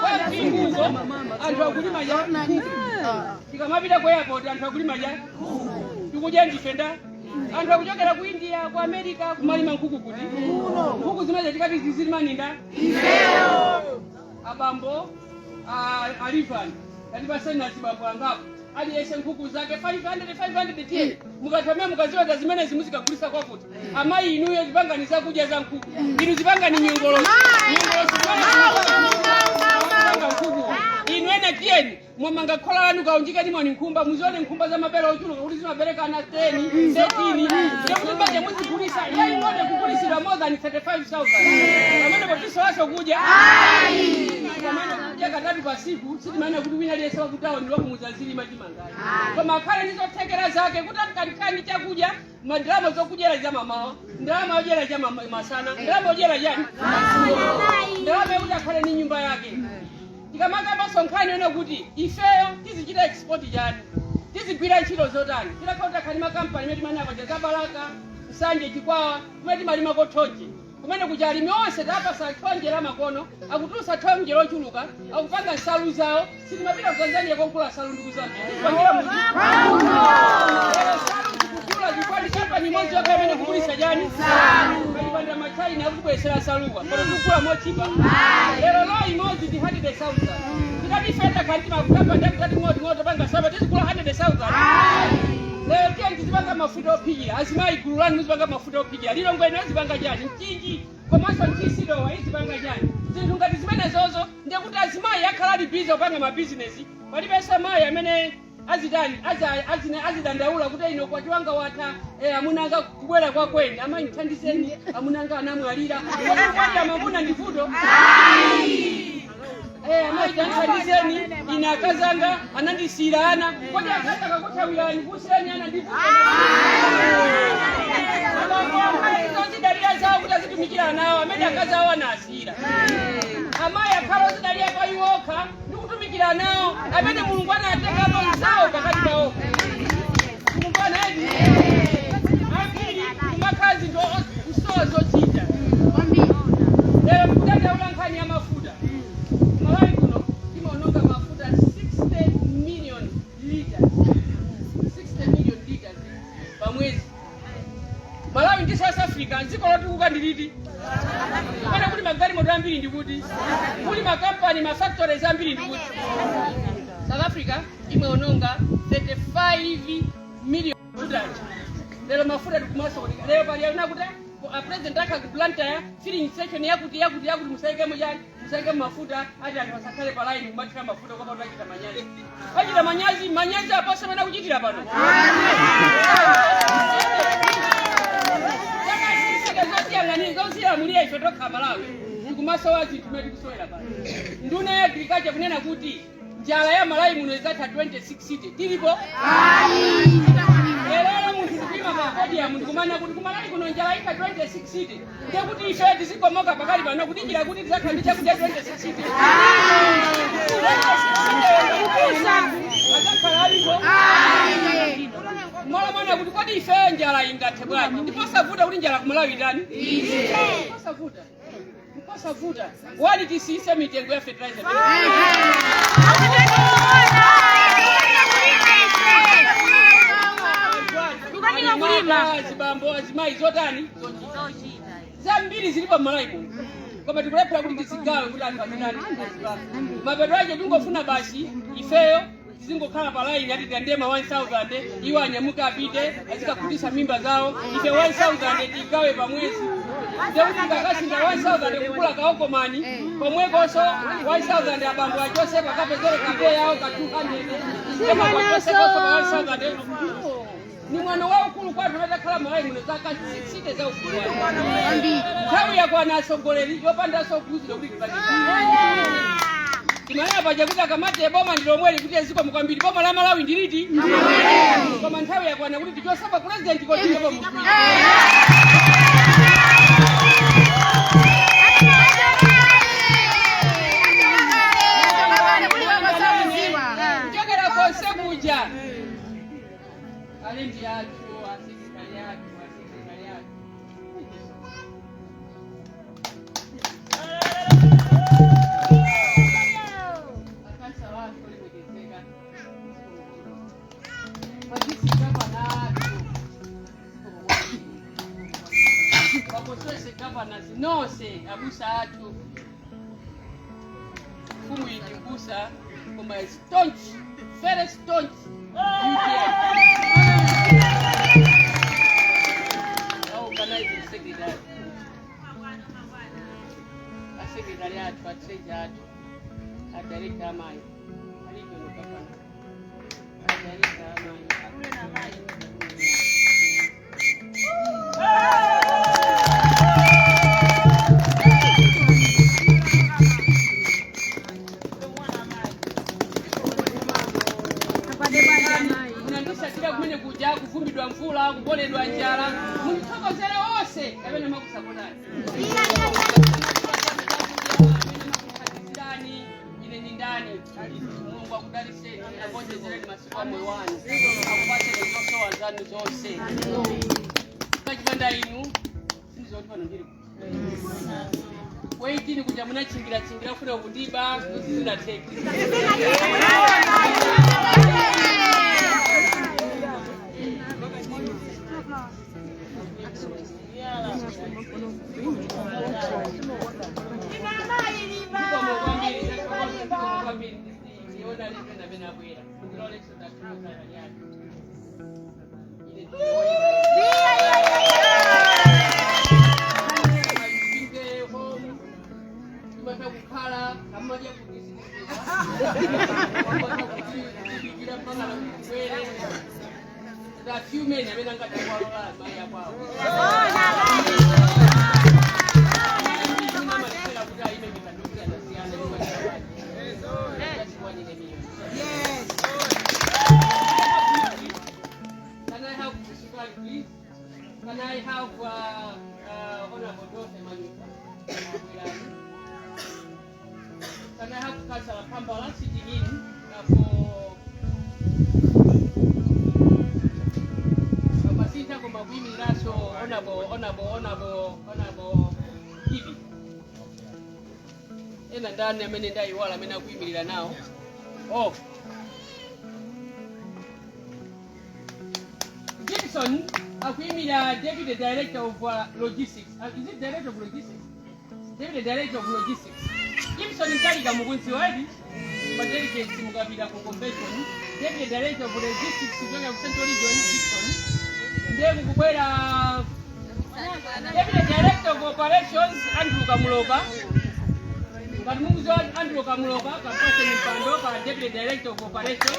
kwapinguko anthu akulima ya. Tikamapita ku airport, anthu akulima ya, tikudya ndife nda anthu akuchokera ku India, ku America, kumalima nkhuku kuti nkhuku zimene tikati zizilimaninda abambo alivani tatipaseni azibambo angapo, aliyense nkhuku zake 500 500, tiye mukathamia mukaziweta zimenezi muzikagulisa kwakuti amayi inuyo zipangani zakudya za nkhuku, inu zipangani nyongolosi, nyongolosi zipanga nkhuku, inu ena tiyeni mwamanga khola lanu, kaunjikeni mwani nkhumba, muzione nkhumba za mabere ochuluka kuti zimaberekana 10 13, ndekuti mbaje muzigulisa yaing'ono kugulisidwa more than 35,000. Pamene potisowaso kudya, pamene kudya katatu pa siku, sitimaena kuti wina aliyense wakutawo ndi wakumuza zilima chimangayi, koma akhale ndi zothekera zake kuti atikalikhala ndi chakudya, madrama zokudyera cha mamawa, ndalama yodyera cha masana, ndalama yodyera chani, ndalama yakuti akhale ndi nyumba yake. Tikamakamba nkhani yona kuti ifeyo tizichita export chani, tizigwira ntchito zotani, tilakhala kuti akhali makampani imene timanena paja za Balaka, Nsanje, Chikwawa, kumene timalimako thonje, kumene kuja alimi onse tapasa thonje la makono, akutulusa thonje lochuluka, akupanga nsalu zawo. Sitimapita ku Tanzania kogula nsalu ndi ku Zambia, tizipangira muti. Lero nsalu zikugula chifukwa kampani imodzi yokha imene kugulisa chani palipanda machina akutibwesera nsaluwa, koma tikugula mochipa. Lero lo imodzi ndi 100,000. Tikati ife takhanti makampani takutati ng'oti ng'oti panga saba, tizigula 100,000. Lero tiye tizipanga mafuta ophikira. Azimayi, gulu lanu muzipanga mafuta ophikira. Lilongwe ino azipanga chani? Mchinji komanso mchisidowa izipanga chani? Zinthu ngati zimenezozo, ndekuti azimayi akhala ali busy kupanga mabizinesi. Palibenso mayi amene Azitani? Azidandaula kuti ino kwati wanga watha, amunanga kubwera kwa kweni, amayi mthandizeni, amunanga anamwalira. Kodi kukwatira mamuna ndi vuto? Amayi tandithandizeni, ine akazanga anandisiyira ana. Kodi akazi akakuthawirani kusiyani ana ndi vuto? Zidalira zawo kuti azitumikira ana awo amene akazi awo anasiyira. Amayi akhala ozidalira pa iwokha ndi kutumikira nawo amene Mulungu anatengapo nzawo pakati pawo. Mulungu edi ambiri kumakhala zinthu kusowa zochita. Lero ndikudandaula nkhani ya mafuta. Malawi kuno timaononga mafuta 60 million liters, 60 million liters pamwezi. Malawi ndi South Africa, dziko lotukuka ndiliti? Kumene kuli magalimoto ambiri ndikuti? Kuli makampani, mafactories ambiri ndikuti? South Africa imaononga 35 million mafuta. Lero mafuta tikumasokoneka. Lero pali alina kuti a president akha ku Blantyre, filling station yakuti yakuti yakuti musaikemo chani, musaikemo mafuta, ati anthu asakhale pa line kumathira mafuta kwa patu. Achita manyazi, achita manyazi, manyazi aposa amene akuchitira pano. Zosiyang'anira zosilamulira ife tokha Malawi tikumasowa zinthu mmene tikusowera pano. Nduna ya agriculture kunena kuti njala ya Malawi muno izatha 2060 tilipo. Lero munthu ndikuima pa podium ndikumana kuti kumalawi kuno njala itha 2060, ndiye kuti ife tizikomoka pakali pano kudikira kuti tizakhala ndi chakudya 2060. 2060 azakhala alipo mwana mwana kuti kodi ife njala ingathe bwanji? Ndiposavuta kuti njala kumalawi itani, ndiposavuta, ndiposavuta. Wali tisise mitengo ya fertilizer. Kukanika kulima. Azibambo, azimayi, zotani, zochita zambiri zilipo mmalawi muno, koma tikulephera kuti tizigawe kuti anthu azitani. Mapeto ake tingofuna basi ifeyo tizingokhala pa line, ati tiyandema 1000, iwo anyamuke apite azikakhutisa mimba zawo. Ife 1000 tigawe pa mwezi, ndekuti tikakasinda 1000 kugula kaokomani komwekonso 1000, abambo achose pakapezere kape yawo ka 200, koma kwachosekonso pa 1000. Ni mwana waukulu kwathu atakhala Malawi muno zaka 60 za ufulu wake. Nthawi yakwana, atsogoleri, yopandanso kuuzidwa kuti tipate. Timanena paja kuti akamati boma ndi lomweli kuti ezikomo kwambiri, boma la Malawi ndiliti? Koma nthawi yakwana kuti tichosepa president kotiyepo munthu. Kuchokera konse kuja alembi athu, asekretari athu, asekretari athu. Thank you so much. Akansala athu olemekezeka, madisi gavana athu, makoswese governors nonse, abusa athu, mfumu iyi ndi mbusa koma staunch, very staunch UTM. Organizing secretary, asekretary athu, atreasurer athu, adirector amayi, aregional governor, adirector amayi. Munandisatira kumene kuja, kuvumbidwa mvula, kupoledwa njala. Mundithokozere onse amene makusapotani, amene makuthandizirani. Ine ndi ndani? Mulungu akudaliseni, akuonjezereni masiku a moyo wanu, akupaseni zosowa zanu zonse. Kachipanda inu sindizoti pano ndili 18 kuja munachingira chingira kufuna kundiba, zinatheka. Zikomo kwambiri, zikomo kwambiri. Ndiona lipenda amene abwera mundiloleso ndatuluka yake. Ine ndine home, timatha kukhala amadya kuti timatha kuti kudikira mpaka Honorable Kibi. Ena ndani amene ndayiwala amene akuyimirira nawo? Oh, Gibson akuyimira Deputy Director of Logistics. Is it Director of Logistics? Deputy Director of Logistics. Gibson Mtalika mukunziwa edi? Ma delegates mukapita ku convention. Deputy Director of Logistics kuchoka ku Central Region, Gibson. Ndiye kukubwera Deputy Director of Operations, Andrew Kamulopa. Ngati mukuziwa Andrew Kamulopa, kapase mpando pa Deputy Director of Operations.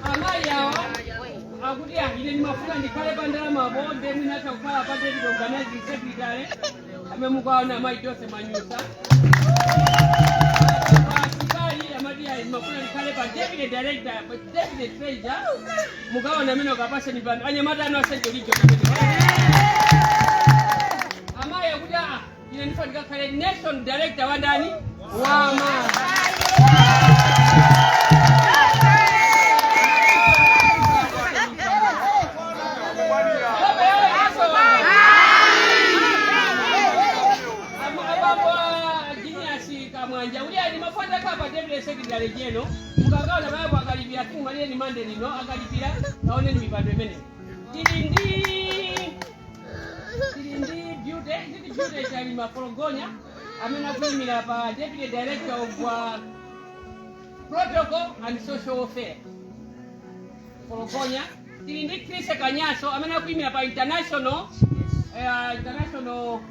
Amayi awa akuti, "Ah, ine ndimafuna ndikhale pa ndalamapo," ndiye mwina atha kukhala pa Deputy Organizing Secretary, amene mukaona amayi Jose Manyusa. Asikali amati, "Ayi, ndimafuna ndikhale pa Deputy Director, pa Deputy Treasurer." Mukaona amene ukapase mipando, anyamata anu a Central Region amene. Amayi akuti, "Aa, ine ndifuna ndikakhale Nation Director wa ndani? Wa amayi." Baba yawo yasowa. Abambo a Genius Kamwanja uli ali mafanda kapa Deputy Secretary General. Mukakaona bayapo akalipira timumalire ni mande lino akalipira, kaoneni mipando imene tili ndi Beauty ziti Beauty Chalima Fologonya amene akuyimira pa Deputy Director of Protocol and Social Welfare, Fologonya. Tili ndi Chris Kanyaso amene akuyimira pa international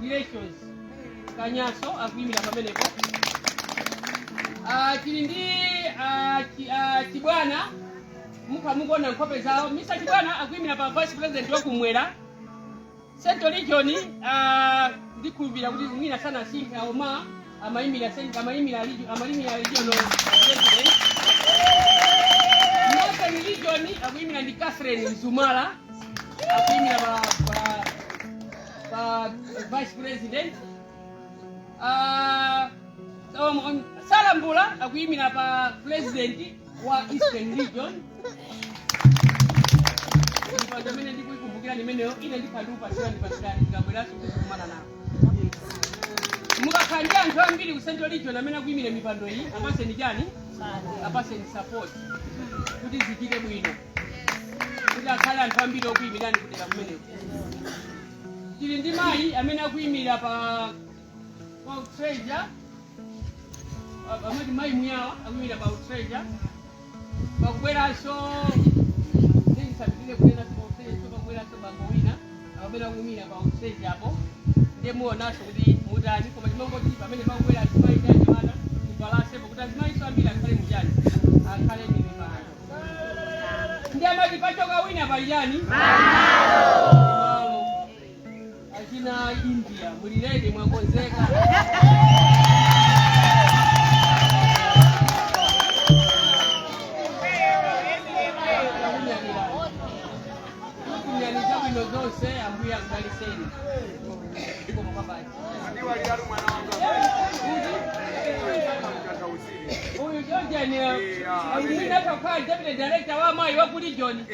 relations. Kanyaso akuyimira pamenepo. Tili ndi Chibwana, mukha mukuona nkhope zawo. Mr Chibwana akuyimira pa Vice President wakumwera, Central Region. Ndikhulupirira kuti mwina sanasinthe aoma amayimira amayimira regional president. Northern Region akuyimira ndi Catherine Mzumala, akuyimira pa Vice President. Salambula akuyimira pa President wa Eastern Region. Mipando imene ndikuikumbukira nimeneyo. Ine ndikhandikupasirani pasirani ndikabweranso kuzikumana nawo. Mukakhala ndi anthu ambiri ku Central Region amene akuyimira mipando iyi, apaseni chani? Apaseni support kuti zichite bwino, kuti akhale anthu ambiri okuyimirani kudera kumeneko. Tili ndi mayi amene akuyimira pa treasurer, amati mayi Muyawa akuyimira pa treasurer. Pakubweranso, ndisapitire kunena pa treasurer, pakubweranso bambo wina amene akuyimira pa treasurer apo, ndiye muonanso kuti mutani. Koma chimongoti pamene pakubwera azimayi ndi anyamata, tibalasepo kuti azimayiso ambiri akhale muchani? Akhale ndi mipando. Ndi amati pachoka wina pali chani? Malo. Achina India, muli ready? Mwakonzeka? Takunyadira, kunyaniza bwino zonse. Ambuye akudaliseni. Ndiko mukabati. Ndiwaliralu mwana wanga. Uyu Georgian mwina akakhala Deputy Director wa amayi wa ku region.